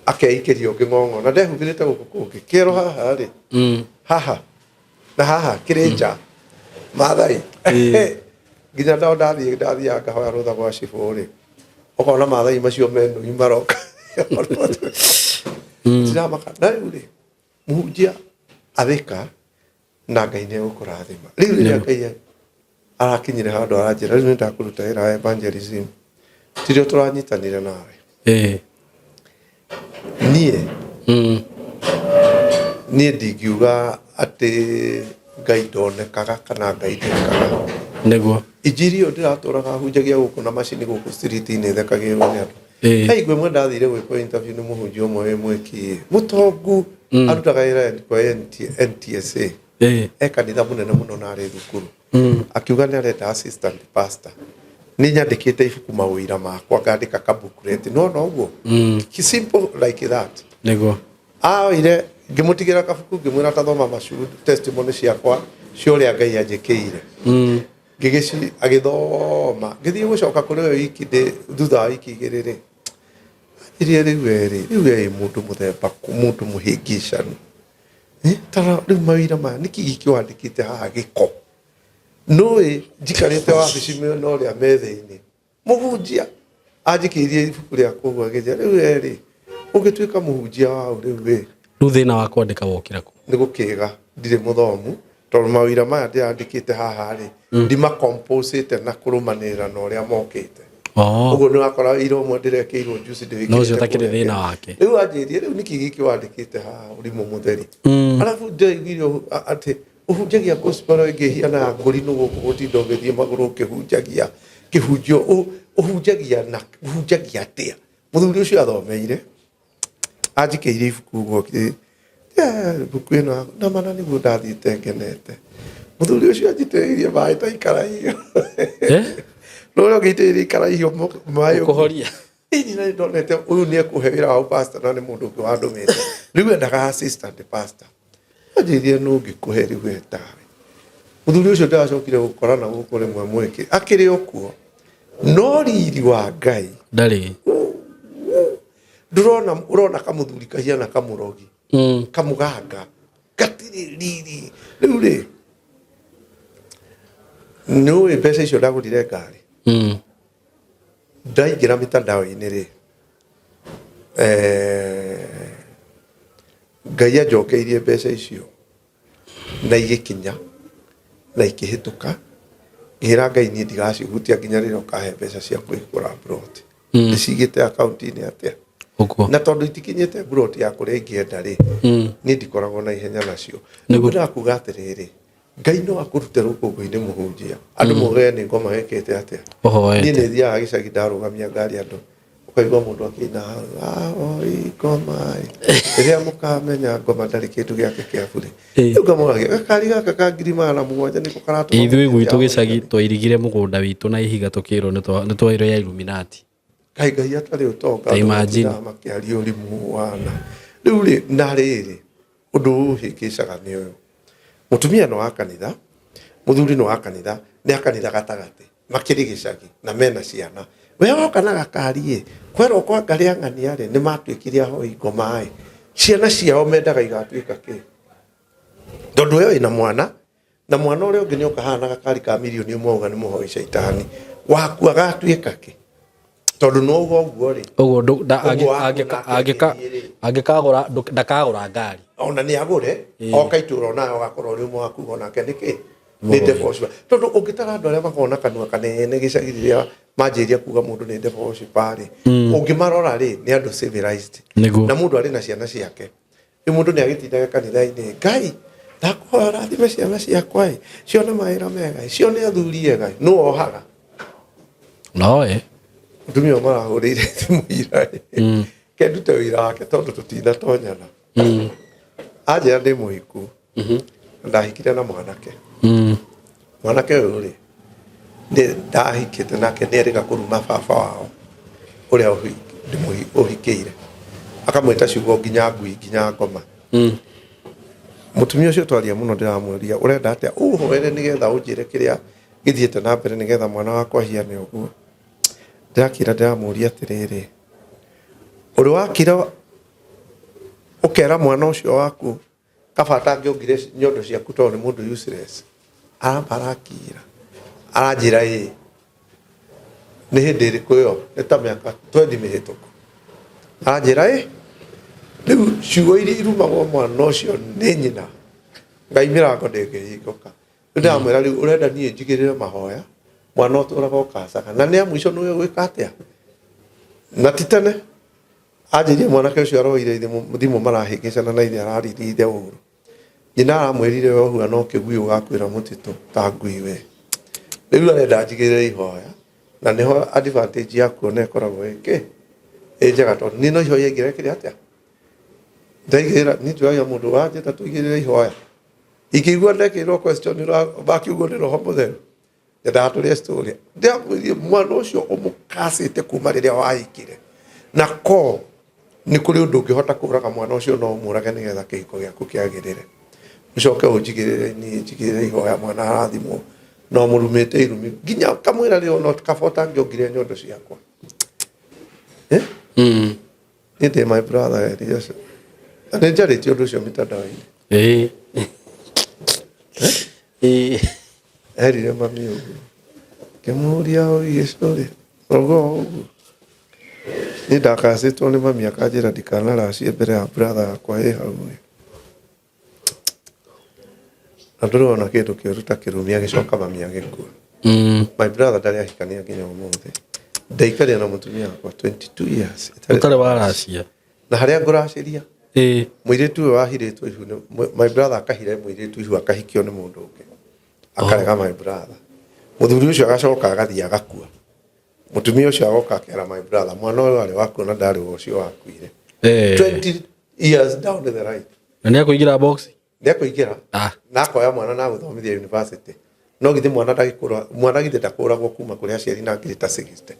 Speaker 1: akeikĩria ũngĩ ng'ong'o na ndehumbĩrĩte gũkũ kũngĩ kĩero haha rĩ, haha na haha kĩrĩ nja Maathai. Nginya ndao ndathiĩ, ndathiaga ngahoya rũtha gwa cibũ rĩ, ũkona Maathai macio menui maroka ndiramaka. Na rĩu rĩ, mũhunjia, athĩka na Ngai nĩ egũkũrathima. Rĩu rĩrĩa Ngai arakinyire handũ aranjĩra rĩu nĩ ndakũruta wĩra wa evangelism, tirio tũranyitanire nawe. Niĩ niĩ ndingiuga atĩ Ngai ndonekaga kana Ngai ndekaga. Injiri ĩyo ndĩratũraga hunjagia gũkũ na macini gũkũ street-inĩ thekagĩrwo nĩ andũ. He hingo ĩmwe ndathire gwĩkwo interview nĩ mũhunjia ũmwe wĩ mwĩki mũtongu, arutaga wĩra kwa NTSA, e kanitha mũnene mũno na arĩ thukuru. Akiuga nĩ arenda assistant pastor. Nĩ nyandĩkĩte ibuku mawĩra makwa, ngandĩka ka booklet, nĩwona ũguo. Simple like that. Aoire, ngĩmũtigĩra kabuku, ngĩmwĩra tathoma macu testimony ciakwa cia ũrĩa Ngai anjĩkĩire. Ngĩgĩci agĩthoma. Ngĩthiĩ gũcoka kũrĩ we wiki ndĩ thutha wa wiki 2 rĩ, anjirie, "Rĩu we rĩ, rĩu we wĩ mũndũ mũthemba kũ, mũndũ mũhĩngĩcanu? Tara rĩu mawĩra maya, nĩkĩ gĩkĩ wandĩkĩte haha gĩko?" Nũĩ njikarĩte wabici mĩena ũrĩa me thĩinĩ, mũhunjia anjikĩirie ibuku rĩakwa ũguo, agĩnjĩra, "Rĩu we rĩ, ũngĩtuĩka mũhunjia waũ rĩu ĩ?"
Speaker 2: Rĩu thĩna wa kwandĩka wokĩra kũ?
Speaker 1: Nĩ gũkĩga ndirĩ mũthomu, tondũ mawĩra maya ndĩrandĩkĩte haha rĩ, ndimacomposĩte na kũrũmanĩrĩra na ũrĩa mokĩte. Ũguo nĩ wakora wĩra ũmwe ndĩrekĩirwo juice ndĩwĩkĩrĩte
Speaker 2: No ũcio ũtakĩrĩ
Speaker 1: kũrĩa
Speaker 2: thĩna
Speaker 1: kĩanda.
Speaker 2: wake.
Speaker 1: Rĩu anjĩrie, "Rĩu nĩkĩ gĩkĩ wandĩkĩte haha, ũrimũ mũtheri?" Arabu ndĩraiguire atĩ ũhunjagia gospel ĩngĩ ĩhiana ya ngũrinũ gũkũ, gũtinda ũgĩthiĩ magũrũ ũkĩhunjagia kĩhunjio, ũhunjagia na ũhunjagia atĩa? Mũthuri ũcio athomeire, anjikĩirie ibuku ũguo, ibuku ĩno na mana nĩguo ndathiĩte ngenete. Mũthuri ũcio anjitĩrĩirie maĩ ta ikaraiyo. Rũrĩa ũngĩitĩrĩria ikaraiyo maĩ ũguo.
Speaker 2: Kũhoria.
Speaker 1: Ĩni na ndonete ũyũ nĩ ekũhe wĩra wa pastor, na nĩ mũndũ ũngĩ wandũmĩte. Rĩu endaga assistant pastor. Anjĩrire, "Nũ ũngĩkũhe rĩu we tawe?" Mũthuri ũcio ndĩracokire gũkorana gũkũ rĩmwe mwĩkĩ akĩrĩ o kuo, no riri wa Ngai
Speaker 2: ndarĩ.
Speaker 1: Ndũrona, ũrona kamũthuri kahiana kamũrogi, kamũganga, gatirĩ riri. Rĩu rĩ, nĩũĩ mbeca icio ndagũrire ngari. Ndaingĩra mitandao-inĩ rĩ, Ngai anjokeirie mbeca icio na igĩkinya na ikĩhĩtũka. Ngĩra Ngai niĩ ndigacihutia nginya rĩrĩa ũkahe mbeca cia kũhingũra mburoti. Ndĩcigĩte akaunti-inĩ atĩa?
Speaker 2: Ũguo.
Speaker 1: Na tondũ itikinyĩte mburoti ya kũrĩa ingĩenda rĩ, niĩ ndikoragwo na ihenya nacio. Nĩguo ndĩrakuga atĩrĩrĩ, Ngai no akũrute rũkũngũ-inĩ, mũhunjia, andũ moge nĩ ngoma wĩkĩte atĩa.
Speaker 2: Ũhoete.
Speaker 1: Niĩ nĩ thiaga gĩcagi, ndarũgamia ngari, andũ ũkaigua mũndũ akĩina ahoi ngoma ĩ. Rĩrĩa mũkamenya ngoma ndarĩ kĩndũ gĩake kĩa burĩ. Rĩu ngamũragia, gakari gaka ka 700,000 nĩko karatũma
Speaker 2: Ithuĩ
Speaker 1: mũhunjia
Speaker 2: gwitũ
Speaker 1: ahoe
Speaker 2: gĩcagi
Speaker 1: Ngai.
Speaker 2: twairigire mũgũnda witũ na ihiga, tũkĩrwo nĩ twairwo ya Illuminati.
Speaker 1: Kaĩ Ngai atarĩ ũtonga?
Speaker 2: Ta
Speaker 1: andũ
Speaker 2: imagine.
Speaker 1: matindaga makĩaria ũrimũ wana. Rĩu rĩ, na rĩrĩ, ũndũ ũhĩngĩcaga nĩ ũyũ: mũtumia nĩ wa kanitha, mũthuri nĩ wa kanitha, nĩ a kanitha gatagatĩ, makĩrĩ gĩcagi na mena ciana. We woka na gakari ĩ, kwerwo kwa ngarĩ ang'ania rĩ, nĩ matuĩkire ahoi ngoma ĩ, ciana ciao mendaga igatuĩka kĩ? Tondũ we wĩna mwana na mwana ũrĩa ũngĩ nĩ oka haha na gakari ka mirioni 1, auga nĩ mũhoi caitani, waku agatuĩka kĩ? Tondũ no uga ũguo rĩ.
Speaker 2: Ũguo
Speaker 1: Ũguo waku nake agĩthiĩ rĩ.
Speaker 2: Angĩkagũra, ndakagũra ngari.
Speaker 1: Ona nĩ agũre, oka itũra onawe ũgakorwo ũrĩ ũmwe wa kuga onake nĩkĩ nĩ devil worshiper. Tondũ ũngĩtara andũ arĩa makoragwo na kanua kanene gĩcagi rĩrĩa manjĩrĩria kuga mũndũ nĩ devil worshiper rĩ, ũngĩmarora rĩ, nĩ andũ civilized. Na mũndũ arĩ na ciana ciake. Rĩu mũndũ nĩ agĩtindaga kanitha-inĩ, "Ngai, ndakũhoya ũrathime ciana ciakwa ĩ, cione mawĩra mega ĩ, cione athuri ega ĩ." Nũ ohaga?
Speaker 2: No ĩ.
Speaker 1: Mũtumia ũyũ marahũrĩire thimũ ira ĩ, ke ndute wĩra wake tondũ tũtinatonyana. Anjĩra ndĩ mũhiku na ndahikire na mwanake. Mwanake ũyũ rĩ, nĩ ndahikĩte nake, nĩ erĩga kũruma baba wao ũrĩa ũhikĩire, akamwĩta ciugo nginya ngui nginya ngoma. Mũtumia ũcio twaria mũno, ndĩramũria, ũrenda atĩa ũhoere nĩgetha ũnjĩre kĩrĩa gĩthiĩte na mbere nĩgetha mwana wakwa ahiane ũguo? Ndĩrakĩra, ndĩramũria atĩrĩrĩ, ũrĩ wakira ũkera mwana ũcio waku kaba atangĩongire nyondo ciaku tondũ nĩ mũndũ useless? Aramba arakira, aranjĩra ĩĩ. Nĩ hĩndĩ ĩrĩkũ ĩyo? Nĩ ta mĩaka 20 mĩhĩtũku. Aranjĩra ĩ rĩu ciugo iria irumagwo mwana ũcio nĩ nyina, Ngai mĩrango ndĩngĩhingũka. Rĩu ndĩramwĩra, rĩu ũrenda niĩ njigĩrĩre mahoya mwana ũtũraga ũkacaga na nĩ a mũico nĩwe gwĩka atĩa? Na ti tene anjĩrie mwanake ũcio aroire thimũ marahĩngĩcana na ithe, araririe ithe ũru. Nyina aramwĩrire, we ũhuana ũkĩgui ũgakwĩra mũtitũ ta ngui we. Rĩu arenda njigĩrĩre ihoya, na nĩho advantage ya kuona ĩkoragwo ĩkĩ ĩ njega, tondũ niĩ no ihoya ingĩrekire atĩa ndaigĩrĩra. Niĩ njũragia mũndũ wanjĩta tũigĩrĩre ihoya, ingĩigua ndekĩrwo question makiugo nĩ Roho Mũtheru, nyendaga tũrĩe story. Ndĩramwĩrire, mwana ũcio ũmũkacĩte kuma rĩrĩa wahikire na ko nĩ kũrĩ ũndũ ũngĩhota kũraga mwana ũcio, no ũmũrage nĩgetha kĩhiko gĩaku kĩagĩrĩre. Ũcoke ũnjigĩrĩre niĩ njigĩrĩre ihoya mwana arathimwo, no mũrumĩte irumi nginya kamwĩra rĩ ona kaba ũtangĩongire nyondo ciakwa, eh? Niĩ ndĩ my brother Elias. Na nĩ njarĩtie ũndũ ũcio mitandao-inĩ.
Speaker 2: Ĩĩ.
Speaker 1: Erire mami ũguo, ngĩmũria ũgĩcũrĩ ũguo ũguo. Niĩ ndakacĩtwo nĩ mami akanjĩra ndikanaracie mbere ya brother yakwa ĩ hau ĩ. Na ndũrĩ wona kĩndũ kĩũru ta kĩrumi agĩcoka mami agĩkua. My brother ndarĩ ahikania nginya ũmũthĩ. Ndaikaria na mũtumia wakwa 22 years.
Speaker 2: Ũtarĩ waracia.
Speaker 1: Na harĩa ngũracĩria, mũirĩtu ũyũ wahirĩtwo ihu my brother akahira mũirĩtu ihu, akahikio nĩ mũndũ ũngĩ, akarega my brother. Mũthuri ũcio agacoka agathiĩ agakua. Mũtumia ũcio agoka akera my brother, mwana ũyũ arĩ waku na ndarĩ wa ũcio wakuire. 20 years down the line.
Speaker 2: Na nĩ akũingĩra box.
Speaker 1: Nĩ akũingĩra.
Speaker 2: Ah.
Speaker 1: Na akoya mwana na agũthomithia university. No githĩ mwana ndagĩkũra, mwana githĩ ndakũragwo kuma kũrĩ aciari na ngiri ta 60?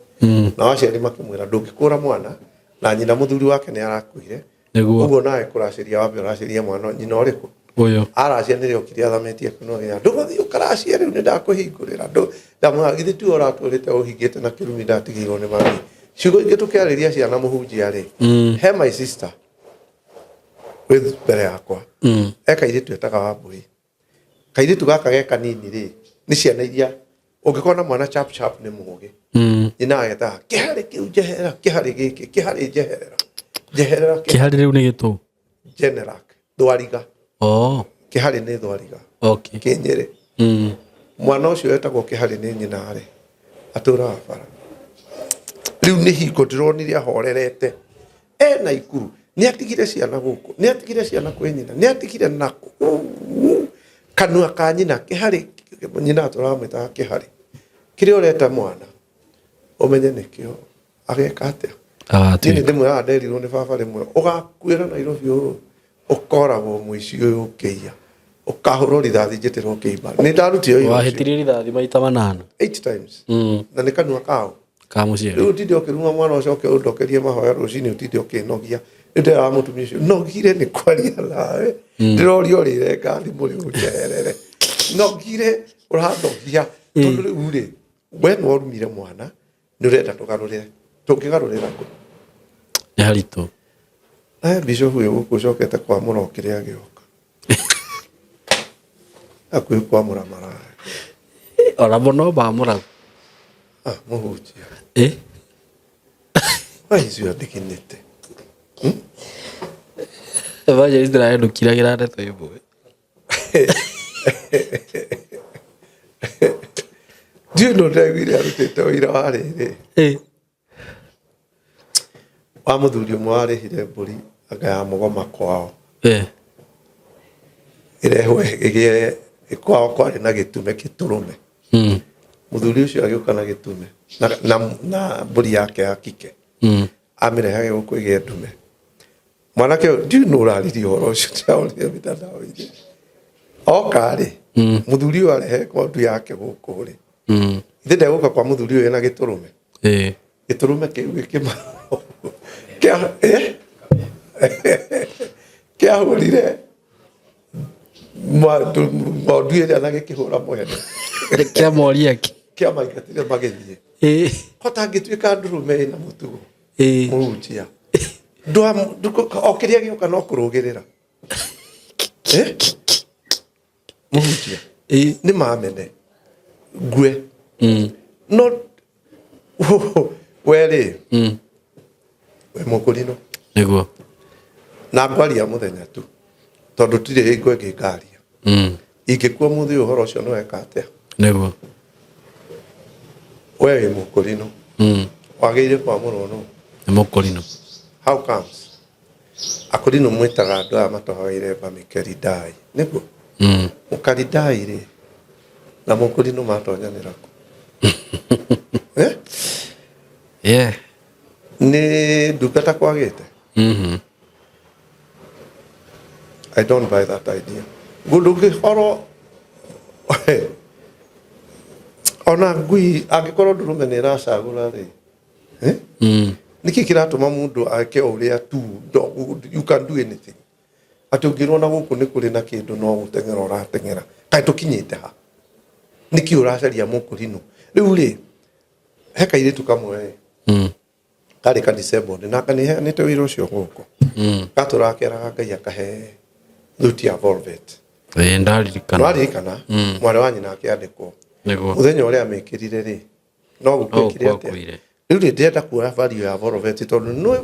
Speaker 1: Nao aciari makĩmwĩra, ndũngĩkũra mwana na nyina, mũthuri wake nĩ arakuire.
Speaker 2: Nĩguo.
Speaker 1: Ũguo nawe kũracĩria wambe ũracĩria mwana nyina ũrĩkũ?
Speaker 2: Ũyũ.
Speaker 1: Aracia nĩrĩo okire athamĩtie kanua gĩa ndũgũthiĩ ũkaracie, rĩu nĩ ndakũhingũrĩra. Ndamwĩra, githĩ tiwe ũratũrĩte ũhingĩte na kĩrumi ndatigĩirwo nĩ mami? Ciugo ingĩ tũkĩarĩria ciana, mũhunjia rĩ, he my sister wĩ mbere yakwa, e kairĩtu etaga Wambũi. Kairĩtu gaka ge kanini rĩ, nĩ ciana iria ũngĩkorwo na mwana chap chap nĩ mũgĩ. Nyina agetaga kĩharĩ kĩu, njeherera kĩharĩ gĩkĩ, kĩharĩ njeherera, njeherera kĩharĩ.
Speaker 2: Kĩharĩ rĩu nĩ gĩtũ.
Speaker 1: Generac thwariga.
Speaker 2: Oh.
Speaker 1: Kĩharĩ nĩ thwariga.
Speaker 2: Okay.
Speaker 1: Kĩnyĩrĩ. Mwana ũcio wetagwo kĩharĩ nĩ nyina rĩ, atũraga bara. Rĩu nĩ hingo ndĩronire ahorerete ena ikuru. Nĩ atigire ciana gũkũ, nĩ atigire ciana kwĩ nyina, nĩ atigire na kũu kanua ka nyina kĩharĩ. Nyina atũraga mwĩtaga kĩharĩ. Kĩrĩa ũreta mwana ũmenye nĩkĩo ageka atĩa. Niĩ nĩ
Speaker 2: Agatuĩka.
Speaker 1: ndĩmwĩraga, nderirwo nĩ baba rĩmwe, ũgakuĩra Nairobi ũũ ũkoragwo mũici ũyũ ũkĩiya, ũkahũrwo rithathi njĩtĩrwo ũkĩimba. Nĩ ndarutire ũira ũcio.
Speaker 2: Wahĩtirie rithathi maita manana.
Speaker 1: Eight times. Na nĩ kanua kao.
Speaker 2: Ka mũciari.
Speaker 1: Rĩu ũtinde ũkĩruma mwana, ũcoke ũndokerie mahoya rũcinĩ, ũtinde ũkĩnogia. Rĩu ndĩraga mũtumia ũcio, nogire nĩ kwaria nawe, ndĩroria ũrĩre ngathi mũrĩ ũnjeherere, nogire ũranogia, tondũ rĩu rĩ, we nĩ warumire mwana, nĩ ũrenda tũgarũrĩre, tũngĩgarũrĩra kũ?
Speaker 2: Nĩ haritũ.
Speaker 1: Eh, bishop ũyũ gũkũ ũcokete kwamũra o kĩrĩa gĩoka hakuhĩ kwamũra maraya.
Speaker 2: Ona mũno mamũra.
Speaker 1: Ah, mũhunjia.
Speaker 2: Ĩ.
Speaker 1: Why is your dignity?
Speaker 2: Evangelist nawe ndũkiragĩra ndeto ĩmwe.
Speaker 1: Ndiũĩ no ndaiguire arutĩte ũira wa rĩrĩ wa mũthuri ũmwe warĩhire mbũri anga ya mũgoma kwao, ĩrehwo ĩgĩe kwao kwarĩ na gĩtume kĩtũrũme. Mũthuri ũcio agĩũka na gĩtume na mbũri yake ya kike. Amĩrehage gũkũ ĩgĩe ndume. Mwanake ũyũ ndiũĩ nũ ũraririe ũhoro ũcio, ndĩraũrire mĩtandao-inĩ. Oka rĩ, mũthuri ũyũ arehe ng'ondu yake gũkũ rĩ, ithe ndegũka kwa mũthuri ũyũ ena gĩtũrũme. Gĩtũrũme kĩu gĩkĩma kĩa kĩahũrire ng'ondu ĩrĩa na gĩkĩhũra mwene.
Speaker 2: Kĩamoria kĩ.
Speaker 1: Kĩamaingatire magĩthiĩ. Hota angĩtuĩka ndũrũme ĩna mũtugo. Mũhunjia. O kĩrĩa gĩoka no kũrũgĩrĩra. Mũhunjia. Nĩ mamene. Ngue. No we rĩ, we mũkũrinũ.
Speaker 2: Nĩguo.
Speaker 1: Na ngwaria mũthenya tu. Tondũ tirĩ hingo ĩngĩ ngaria. Ingĩkua mũthĩ ũhoro ũcio nĩ weka atĩa?
Speaker 2: Nĩguo.
Speaker 1: We wĩ mũkũrinũ. Wagĩrĩire kwamũrwo nũ?
Speaker 2: Nĩ mũkũrinũ.
Speaker 1: How comes? Akũrinũ mwĩtaga andũ aya matohaga iremba mĩkeridai. Nĩguo? Mũkaridai rĩ, na mũkũrinũ matonyanĩra kũ?
Speaker 2: Yeah.
Speaker 1: Nĩ ndungata kwagĩte? I don't buy that idea. Ndũngĩkorwo ona ngui angĩkorwo ndũrũme nĩ ĩracagũra rĩ, nĩkĩ kĩratũma mũndũ ake o ũrĩa tu, you can do anything. Atĩ ũngĩrwo na gũkũ nĩ kũrĩ na kĩndũ no gũteng'era ũrateng'era. Kaĩ tũkinyĩte ha? Nĩkĩ ũracaria mũkũrinũ? Rĩu rĩ, he kairĩtu kamwe karĩ ka disabled na nĩheanĩte wĩra ũcio gũkũ. Gatũrakeraga Ngai akahe thuti ya velvet.
Speaker 2: Ndaririkana.
Speaker 1: Nĩwaririkana? Mwarĩ wa nyina akĩandĩkwo.
Speaker 2: Nĩguo.
Speaker 1: Mũthenya ũrĩa amĩkĩrire rĩ, no gũkuĩkire
Speaker 2: No
Speaker 1: atĩa?
Speaker 2: gũkuire.
Speaker 1: Rĩu rĩ, ndĩrenda kuoya value ya velvet tondũ nĩ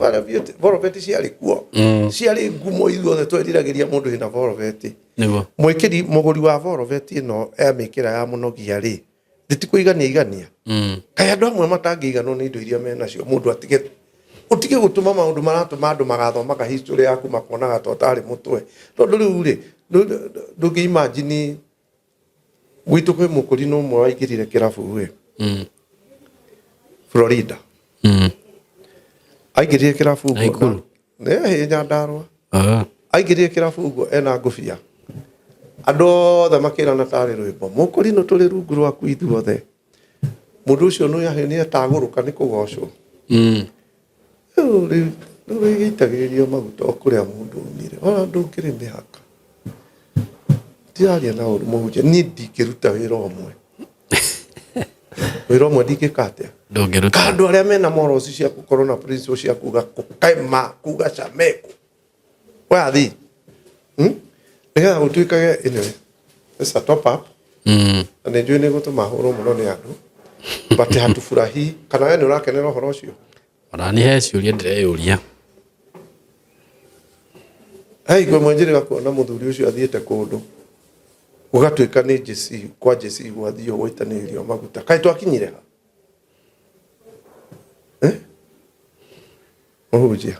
Speaker 1: velvet ciarĩ kuo. Ciarĩ ngumo ithuothe tweriragĩria mũndũ wĩna velvet.
Speaker 2: Nĩguo.
Speaker 1: Mwĩkĩri mũgũri wa velvet ĩno amĩkĩra ya mũnogia rĩ, ndĩtikũigania igania. Kaĩ andũ amwe matangĩiganwo nĩ indo iria menacio, mũndũ atige ũtige gũtũma maũndũ maratũma andũ magathomaga history yaku makonaga ta ũtarĩ mũtwe. Tondũ rĩu rĩ, ndũngĩ imagine gwitũ kwĩ mũkũrinũ ũmwe waingĩrire kĩrabu ĩ. Florida. Aingĩrire kĩrabu ũguo.
Speaker 2: Naikuru.
Speaker 1: Nĩ Nyandarua. Aingĩrire kĩrabu ũguo ena ngũbia. Andũ othe makĩrana tarĩ rwĩmbo. Mũkũrinũ tũrĩ rungu rwaku ithuothe. Mũndũ ũcio nĩ etagũrũka nĩ kũgocwo. Rĩu rĩu gĩitagĩrĩrio maguta o kũrĩa mũndũ umire. Ona ndũngĩrĩ mĩhaka. Ndiraria na ũru mũhunjia. Niĩ ndingĩruta wĩra ũmwe. Wĩra ũmwe ndingĩka atĩa?
Speaker 2: Ndũngĩruta.
Speaker 1: Ka andũ arĩa mena morals cia gũkorwo na principles cia kuga kũkema, kuga cameko. Wathi. Nĩgetha gũtuĩkage anyway. It's a top up. Na nĩ njũĩ nĩ gũtũma hũrwo mũno nĩ andũ. But hatufurahi. Kana we nĩ ũrakenera ũhoro ũcio?
Speaker 2: Ona niĩ he ciũria ndĩreyũria.
Speaker 1: He hingo ĩmwe njĩrĩga kuona mũthuri ũcio athiĩte kũndũ gũgatuĩka nĩ JC, kwa JC gwathiĩ gũitanĩrĩrio maguta. Kaĩ twakinyire ha? Mũhunjia.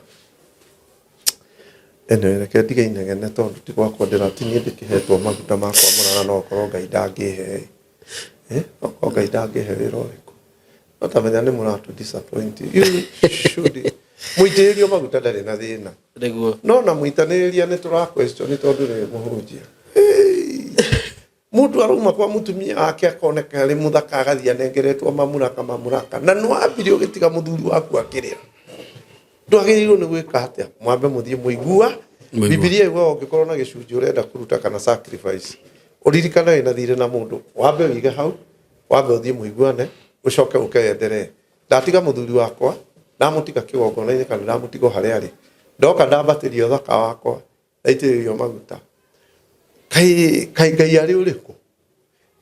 Speaker 1: Anyway, reke ndige inegene tondũ ti gwakwa ndĩra ti niĩ ndĩkĩhetwo maguta ma kwamũrana no okorwo Ngai ndangĩhe. No okorwo Ngai ndangĩhe wĩra ũrĩkũ. No ta menya nĩ mũratũ disappoint. You should. Mũitĩrĩrio maguta ndarĩ na thĩna.
Speaker 2: Nĩguo.
Speaker 1: No na mũitanĩrĩria nĩ tũra question tondũ rĩ mũhunjia. Mũndũ arauma kwa mũtumia wake akoneka arĩ mũthaka agathiĩ anengeretwo mamuraka mamuraka. Na nĩ wambire ũgĩtiga mũthuri waku akĩrĩra. Ndwagĩrĩirwo nĩ gwĩka atĩa? Mwambe mũthiĩ mũigua.
Speaker 2: Mũigua.
Speaker 1: Bibilia yugaga ũngĩkorwo na gĩcunjĩ ũrenda kũruta kana sacrifice, ũririkane wĩna thirĩ na mũndũ, wambe ũige hau, wambe ũthiĩ mũiguane, ũcoke ũke wenderee. Ndatiga mũthuri wakwa, ndamũtiga kĩgongona-inĩ kana ndamũtiga o harĩa arĩ, ndoka ndambatĩria ũthaka wakwa, ndaitĩrĩrio maguta. Kaĩ kaĩ Ngai arĩ ũrĩkũ?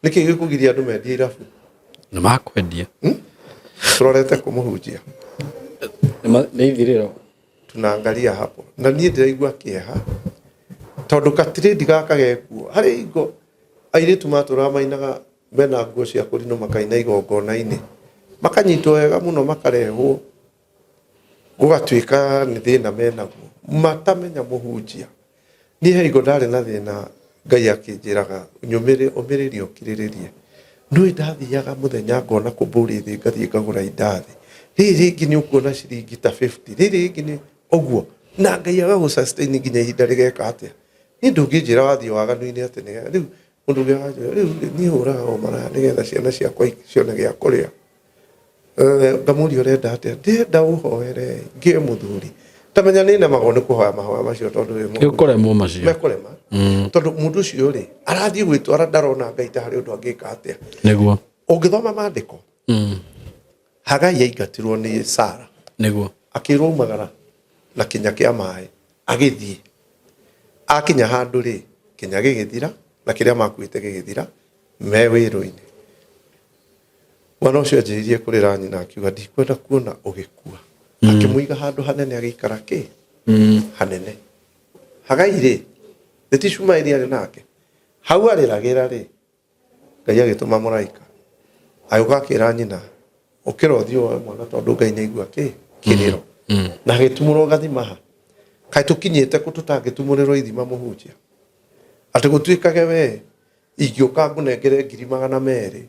Speaker 1: Nĩkĩ gĩkũgiria andũ mendie irabu?
Speaker 2: Nĩ makwendia.
Speaker 1: Tũrorete kũmũhunjia.
Speaker 2: Nĩ ithirĩro.
Speaker 1: Tunaangalia hapo. Na niĩ ndĩraigua kĩeha tondũ katirĩndi gaka gekuo. Harĩ hingo airĩtu matũraga mainaga mena nguo cia kũrinũ makaina igongona-inĩ. Makanyitwo wega mũno makarehwo gũgatuĩka nĩ thĩna menaguo. Matamenya mũhunjia. Niĩ he hingo ndarĩ na thĩna Ngai akĩnjĩraga nyũmĩrĩrie ũkirĩrĩrie. Nĩũĩ ndathiaga mũthenya ngona kũmbũri thĩ, ngathiĩ ngagũra indathi, rĩrĩ rĩngĩ nĩ ũkuona ciringi ta 50, rĩrĩ rĩngĩ nĩ ũguo, na Ngai agagũ sustain nginya ihinda rĩgeka atĩa. Niĩ ndũngĩnjĩra wathiĩ waganu-inĩ atĩ nĩ rĩu mũndũ ũngĩ akanjĩra rĩu rĩ, niĩ hũraga o maraya nĩgetha ciana ciakwa cione gĩa kũrĩa. Ngamũria ũrenda atĩa? Ndĩrenda ũhoere ngĩe mũthuri. Tamenya nĩ nemagwo nĩ kũhoya mahoya macio tondũ wĩ mũndũ.
Speaker 2: Ũkũremwo macio.
Speaker 1: Mekũrema. Tondũ mũndũ ũcio rĩ, arathiĩ gwĩtwara ndarona Ngai ta harĩ ũndũ angĩka atĩa.
Speaker 2: Nĩguo.
Speaker 1: Ũngĩthoma maandĩko, Hagai aingatirwo nĩ Sara.
Speaker 2: Nĩguo.
Speaker 1: Akĩrwo umagara na kĩnya kĩa maĩ, agĩthiĩ. Akinya handũ rĩ, kĩnya gĩgĩthira na kĩrĩa makuĩte gĩgĩthira me wĩrũ-inĩ. Mwana ũcio anjĩrĩirie kũrĩra nyina akiuga ndikwenda kuona ũgĩkua. Akĩmũiga handũ hanene agĩikara kĩ? Hanene. Hagai rĩ, nĩ ti Ishumaeli arĩ nake? Hau arĩragĩra rĩ, Ngai agĩtũma mũraika. Agĩũka akĩra nyina, ũkĩra ũthiĩ woe mwana tondũ Ngai nĩ aigua kĩ? Kĩrĩro. Na agĩtumũrwo gathima ha? Kaĩ tũkinyĩte kũ tũtangĩtumũrĩrwo ithima mũhunjia? Atĩ gũtuĩkage we ingĩũka ngũnengere 200,000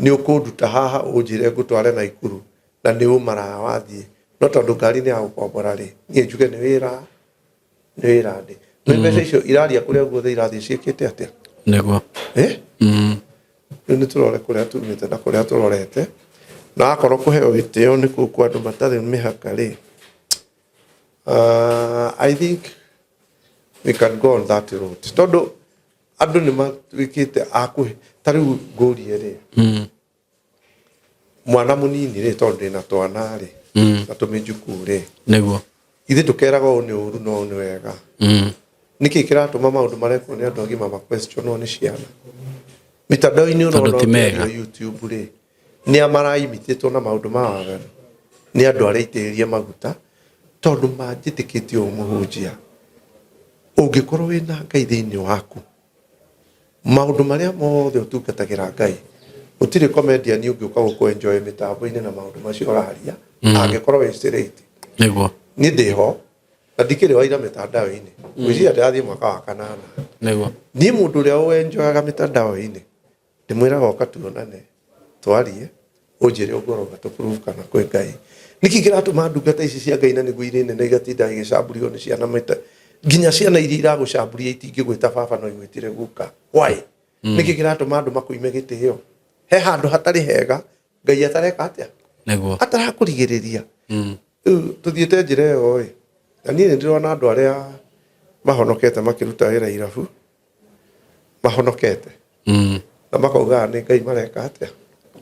Speaker 1: nĩ ũkũnduta haha ũnjĩre ngũtware Naikuru na nĩ ũmaraya wathiĩ, no tondũ ngari nĩ ya gũkombora rĩ, niĩ njuge nĩ wĩra, nĩ wĩra ndĩ. Nĩ mbeca icio iraria kũrĩa guothe irathiĩ ciĩkĩte atĩa?
Speaker 2: Nĩguo.
Speaker 1: Eh? Rĩu nĩ tũrore kũrĩa tumĩte na kũrĩa tũrorete, na akorwo kũheo gĩtĩo nĩ kũu kwa andũ matarĩ mĩhaka rĩ, I think we can go on that road. Tondũ andũ nĩ matuĩkĩte a kũhe, ta rĩu ngũrie rĩ, mwana mũnini rĩ, tondũ ndĩna twana rĩ, na tũmĩjukuu rĩ,
Speaker 2: Nĩguo.
Speaker 1: Ithuĩ tũkeraga ũũ nĩ ũru na ũũ nĩ wega. Nĩkĩ kĩratũma maũndũ marekwo nĩ andũ agima ma questionwo nĩ ciana? Mitandao-inĩ
Speaker 2: Tondũ
Speaker 1: ũrona
Speaker 2: ti mega.
Speaker 1: ũkĩaria YouTube rĩ, nĩ a maraimitĩtwo na maũndũ ma waganu? Nĩ andũ arĩa aitĩrĩrie maguta, tondũ manjĩtĩkĩtie ũũ mũhunjia, ũngĩkorwo wĩna Ngai thĩinĩ waku, maũndũ marĩa mothe ũtungatagĩra Ngai, gũtirĩ comedian ũngĩũka gũkũ enjoy mĩtambo-inĩ na maũndũ macio ũraria, angĩkorwo wĩ straight.
Speaker 2: Nĩguo.
Speaker 1: Niĩ ndĩho na ndikĩrĩ waira mĩtandao-inĩ, ngwĩciria ndĩrathiĩ mwaka wa kanana.
Speaker 2: Nĩguo.
Speaker 1: Niĩ mũndũ ũrĩa ũenjoyaga mĩtandao-inĩ ndĩmwĩraga ũka tuonane twarie, ũnjĩre ũngorwo tũ prove kana kwĩ Ngai. Nĩkĩ kĩratũma ndungata ici cia Ngai na nĩguo irĩ nene igatinda igĩcamburio nĩ ciana mĩta, nginya ciana iria iragũcamburia itingĩgwĩta baba no igwĩtire guka? Why? Nĩkĩ kĩratũma andũ makũime gĩtĩo? He handũ hatarĩ hega Ngai atareka atĩa?
Speaker 2: Nĩguo.
Speaker 1: Atarakũrigĩrĩria. Rĩu tũthiĩte njĩra ĩyo ĩ, na niĩ nĩ ndĩrona andũ arĩa mahonokete makĩruta wĩra irabu, mahonokete na makaugaga nĩ Ngai mareka atĩa?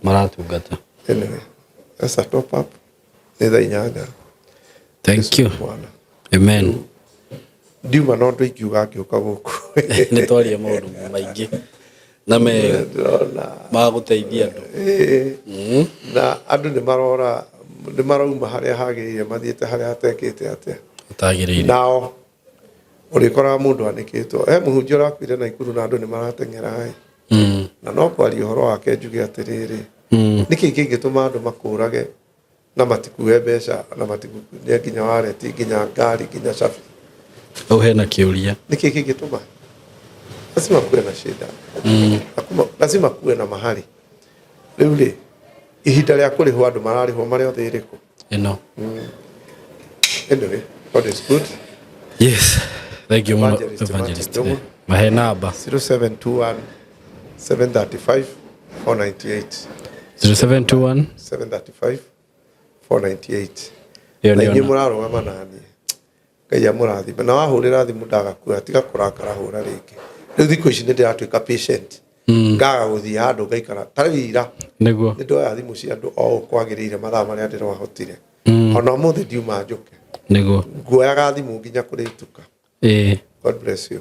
Speaker 2: Maratungata.
Speaker 1: Anyway, that's a top up. Nĩ thaa 8.
Speaker 2: Thank you.
Speaker 1: Mwana.
Speaker 2: Amen.
Speaker 1: Ndiuma na ũndũ ingiuga ngĩũka gũkũ.
Speaker 2: Nĩ twaria maũndũ maingĩ na mega
Speaker 1: Ndĩrona
Speaker 2: ma gũteithia andũ.
Speaker 1: Ĩĩ. Na andũ nĩ marora, nĩ marauma harĩa hagĩrĩire mathiĩte harĩa hatekĩte atĩa?
Speaker 2: Hatagĩrĩire.
Speaker 1: Nao ũrĩkoraga mũndũ anĩkĩtwo, he mũhunjia ũrakuire Naikuru na andũ nĩ marateng'era ĩ. Na no kwaria ũhoro wake njuge atĩrĩrĩ, nĩkĩ kĩngĩtũma andũ makũrage na matikue mbeca na matikunie nginya wareti nginya ngari nginya cabi?
Speaker 2: Hau hena kĩũria.
Speaker 1: Nĩkĩ kĩngĩtũma? Lazima kuwe na shida. Lazima kuwe na mahali. Rĩu rĩ, ihinda rĩa kũrĩhwo andũ mararĩhwo marĩ othe ĩrĩkũ?
Speaker 2: Ĩno.
Speaker 1: Anyway, God is good.
Speaker 2: Yes. Thank you mũno
Speaker 1: Evangelist
Speaker 2: Evangelist.
Speaker 1: Martin Ndung'u.
Speaker 2: Mahe namba.
Speaker 1: 0721 735 498.
Speaker 2: 0721
Speaker 1: 735 498.
Speaker 2: Ĩyo
Speaker 1: Na
Speaker 2: nĩyo
Speaker 1: inyuĩ
Speaker 2: na.
Speaker 1: mũrarũgama naniĩ, Ngai amũrathime. Na wahũrĩra thimũ ndagakua, tiga kũrakara, hũra rĩngĩ. Rĩu thikũ ici nĩ ndĩratuĩka patient. Ngaga gũthiĩ handũ ngaikara. Ta rĩu ira
Speaker 2: Nĩguo.
Speaker 1: nĩ ndoya thimũ cia andũ o ũũ kwagĩrĩire mathaa marĩa ndĩrahotire. Ona ũmũthĩ ndiuma njũke.
Speaker 2: Nĩguo.
Speaker 1: Nguoyaga thimũ nginya kũrĩtuka.
Speaker 2: Ĩĩ.
Speaker 1: God bless you.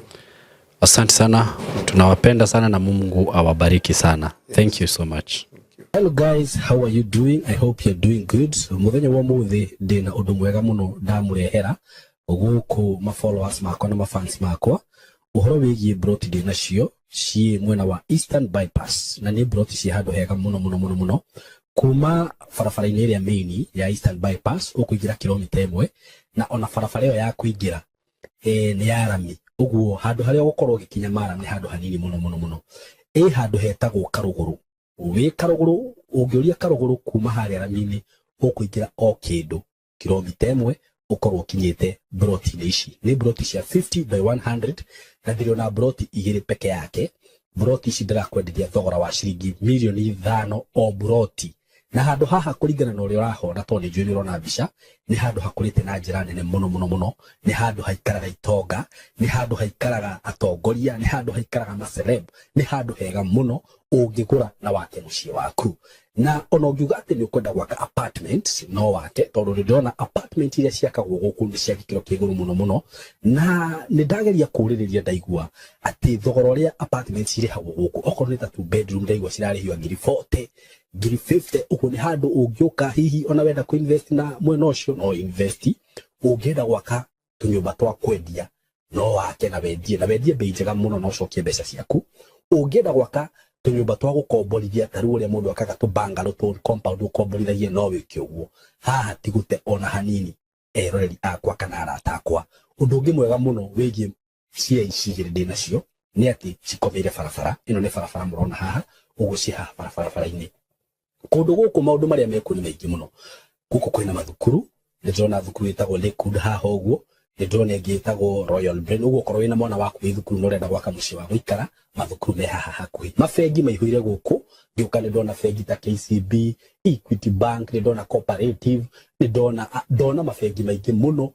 Speaker 2: Asante sana, tunawapenda sana na Mungu awabariki sana. Thank you so much. Hello guys, how are you doing? I hope you're doing good. Muthenya wa muthi ndina undu mwega muno ndamurehera guku ma followers makwa na ma fans makwa uhoro wigie broti ndina cio ciĩ mwena wa Eastern Bypass na nĩ broti ciĩ handũ hega muno muno muno muno kuma barabara-inĩ ĩrĩa main ya Eastern Bypass ũkũingĩra kilomita 1 na ona barabara ĩyo ya kũingĩra nĩ ya rami ũguo handũ harĩa ũgũkorwo ũgĩkinya maram nĩ handũ hanini mũno mũno mũno. Ĩ handũ hetagwo Karũgũrũ. Wĩ Karũgũrũ, ũngĩũria Karũgũrũ kuma harĩa rami-inĩ, ũkũingĩra o kĩndũ kilomita 1 ũkorwo ũkinyĩte broti-inĩ ici. Nĩ broti cia 50 by 100 na ndĩrĩ ona broti 2 peke yake. Broti ici ndĩrakwenderia thogora wa ciringi mirioni 5 o broti. Na handũ haha kũringana na ũrĩa ũrahona, tondũ nĩ njũĩ nĩ ũrona mbica, nĩ handũ hakũrĩte na njĩra nene mũno mũno mũno. Nĩ handũ haikaraga itonga, nĩ handũ haikaraga atongoria, nĩ handũ haikaraga maceleb, nĩ handũ hega mũno ũngĩgũra na wake mũciĩ waku. Na ona ũngiuga atĩ nĩ ũkwenda gwaka apartment, no wake, tondũ nĩ ndĩrona apartment iria ciakagwo gũkũ nĩ cia gĩkĩro kĩa igũrũ mũno mũno. Na nĩ ndageria kũũrĩrĩria, ndaigua atĩ thogora ũrĩa apartment cirĩhagwo gũkũ, okorwo nĩ ta 2 bedroom, ndaigua cirarĩhio ngiri 40, ngiri 50. Ũguo nĩ handũ ũngĩũka hihi ona wenda kũ invest na mwena ũcio, no invest. Ũngĩenda gwaka tũnyũmba twa kwendia, no wake na wendie, na wendie bei njega mũno na ũcokie mbeca ciaku. Ũngĩenda gwaka tũnyũmba twa gũkomborithia, ta rĩu ũrĩa mũndũ akaga tũ bungalow, tũ compound ũkomborithagie, no wĩke ũguo. Haha ti gũte ona hanini, eroreri akwa kana arata akwa. Ũndũ ũngĩ mwega mũno wĩgiĩ cia ici igĩrĩ ndĩ nacio nĩ atĩ cikomeire barabara. Ĩno nĩ barabara mũrona haha ũguo, ciĩ haha barabara-inĩ. Kũndũ gũkũ maũndũ marĩa mekuo nĩ maingĩ mũno. Gũkũ kwĩna mathukuru, nĩ ndĩrona thukuru ĩtagwo Lakewood haha ũguo, nĩ ndĩrona ĩngĩ ĩtagwo Royal Brain. Ũguo okorwo wĩna mwana waku wĩ thukuru na ũrenda gwaka mũciĩ wa gũikara, mathukuru me haha hakuhĩ. Mabengi maihũire gũkũ, ngĩũka nĩ ndona bengi ta KCB, Equity Bank, nĩ ndona Cooperative, nĩ ndona mabengi maingĩ mũno.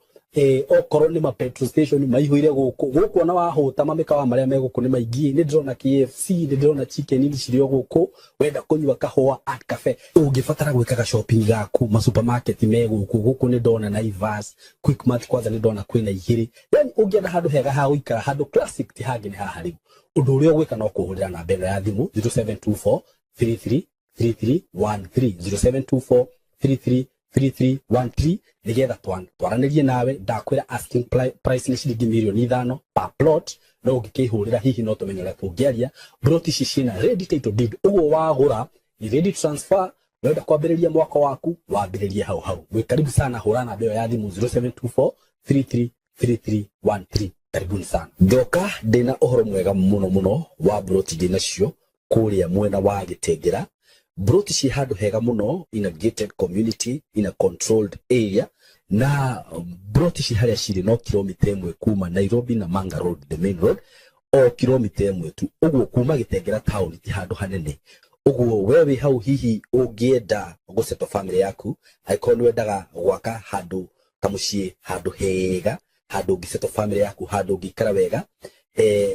Speaker 2: Okorwo nĩ ma petrol station maihũire gũkũ. Gũkũ ona wahũta, mamĩkawa marĩa me gũkũ nĩ maingĩ. Nĩ ndĩrona KFC, nĩ ndĩrona Chicken Inn cirĩ o gũkũ. Wenda kũnyua kahũa, Art Cafe. Ũngĩbatara gwĩkaga shopping gaku, ma supermarket me gũkũ. Gũkũ nĩ ndona Naivas, Quickmart, kwanza nĩ ndona kwĩna 2. Yani ũngĩenda handũ hega ha gũikara, handũ classic, ti hangĩ nĩ haha. Rĩu ũndũ ũrĩa ũgwĩka no kũhũrĩra namba ĩno ya thimũ, 0724 33 3313, 0724 33 3313, nigetha twaranĩrie nawe. Ndakwĩra asking price nĩ ciringi mirioni 5 per plot, no ũngĩkĩhũrĩra hihi no tũmenye ũrĩa tũngĩaria. Plot ici ciĩna ready title deed, ũguo wagũra ni ready transfer. Wenda kwambĩrĩria mwaka waku, wambĩrĩrie hau hau. Mwĩ karibu sana, hũra namba ĩyo ya thimũ, 0724 33 3313. Karibuni sana. Ndoka ndĩna ũhoro mwega mũno mũno wa broti ndĩ nacio kũrĩa mwena wa Gĩtengera. Broti ciĩ handũ hega mũno, in a gated community, in a controlled area. Na broti ci harĩa cirĩ no kilomita 1 kuma Nairobi na Manga Road, the main road, o kilomita 1 tu. Ũguo kuma Gĩtengera town ti handũ hanene. Ũguo we wĩ hau, hihi ũngĩenda gũsettle family yaku, angĩkorwo nĩ wendaga gwaka handũ kamũciĩ, handũ hega, handũ ũngĩsettle family yaku, handũ ũngĩikara wega,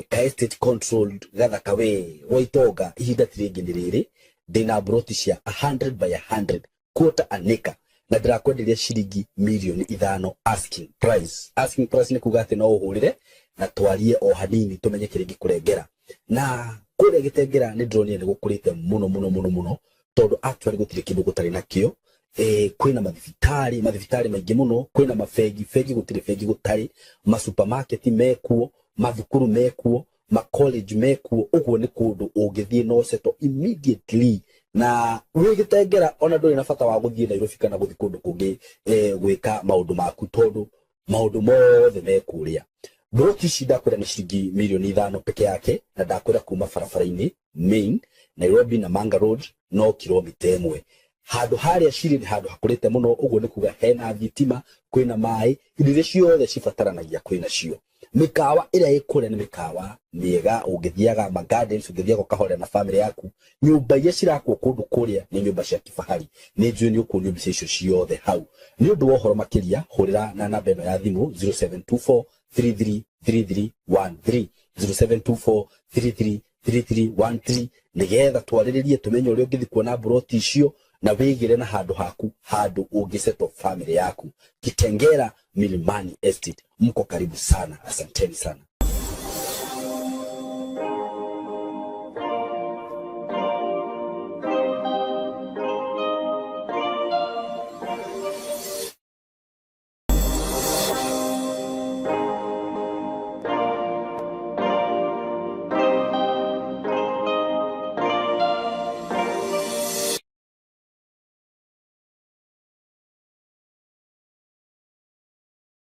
Speaker 2: ka estate controlled gathaka we gwa itonga, ihinda ti rĩngĩ nĩ rĩrĩ. Ndĩna broti cia 100 by 100, quarter an acre, na ndĩrakwenderia ciringi mirioni 5 asking price. Asking price nĩ kuga atĩ no ũhũrĩre na twarie o hanini tũmenye kĩrĩa ingĩkũrengera. Na kũrĩa Gĩtengera nĩ ndĩronire nĩ gũkũrĩte mũno mũno mũno mũno, tondũ actually gũtirĩ kĩndũ gũtarĩ nakĩo. Kwĩna mathibitarĩ, mathibitarĩ maingĩ mũno, kwĩna mabengi, bengi gũtirĩ bengi gũtarĩ, ma supermarket mekuo, mathukuru mekuo, ma college mekuo. Ũguo nĩ kũndũ ũngĩthiĩ no settle immediately. Na wĩ Gĩtengera ona ndũrĩ na bata wa gũthiĩ Nairobi kana gũthiĩ kũndũ kũngĩ gwĩka maũndũ maku, tondũ maũndũ mothe me kũrĩa. Broti ici ndakwĩra nĩ ciringi mirioni 5 peke yake, na ndakwĩra kuma barabara-inĩ main Nairobi na Manga Road no kilomita 1. Handũ harĩa cirĩ nĩ handũ hakũrĩte mũno, ũguo nĩ kuga hena thitima, kwĩna maĩ, indo iria ciothe cibataranagia kwĩna cio. Mĩkawa ĩrĩa ĩ kũrĩa nĩ mĩkawa mĩega, ũngĩthiaga ma gardens, ũngĩthiaga ũkahorera na family yaku. Nyũmba iria cirakwo kũndũ kũrĩa nĩ nyũmba cia kifahari. Nĩ njũĩ nĩ ũkuonio mbica icio ciothe hau. Nĩ ũndũ wa ũhoro makĩria, hũrĩra na namba ĩno ya thimũ, 0724 333313, 0724 333313, nĩgetha twarĩrĩrie tũmenye ũrĩa ũngĩthiĩ kuona mburoti icio na wĩgĩre na handũ haku, handũ ũngĩsettle family yaku. Kitengera Milimani Estate, mko karibu sana. Asanteni sana.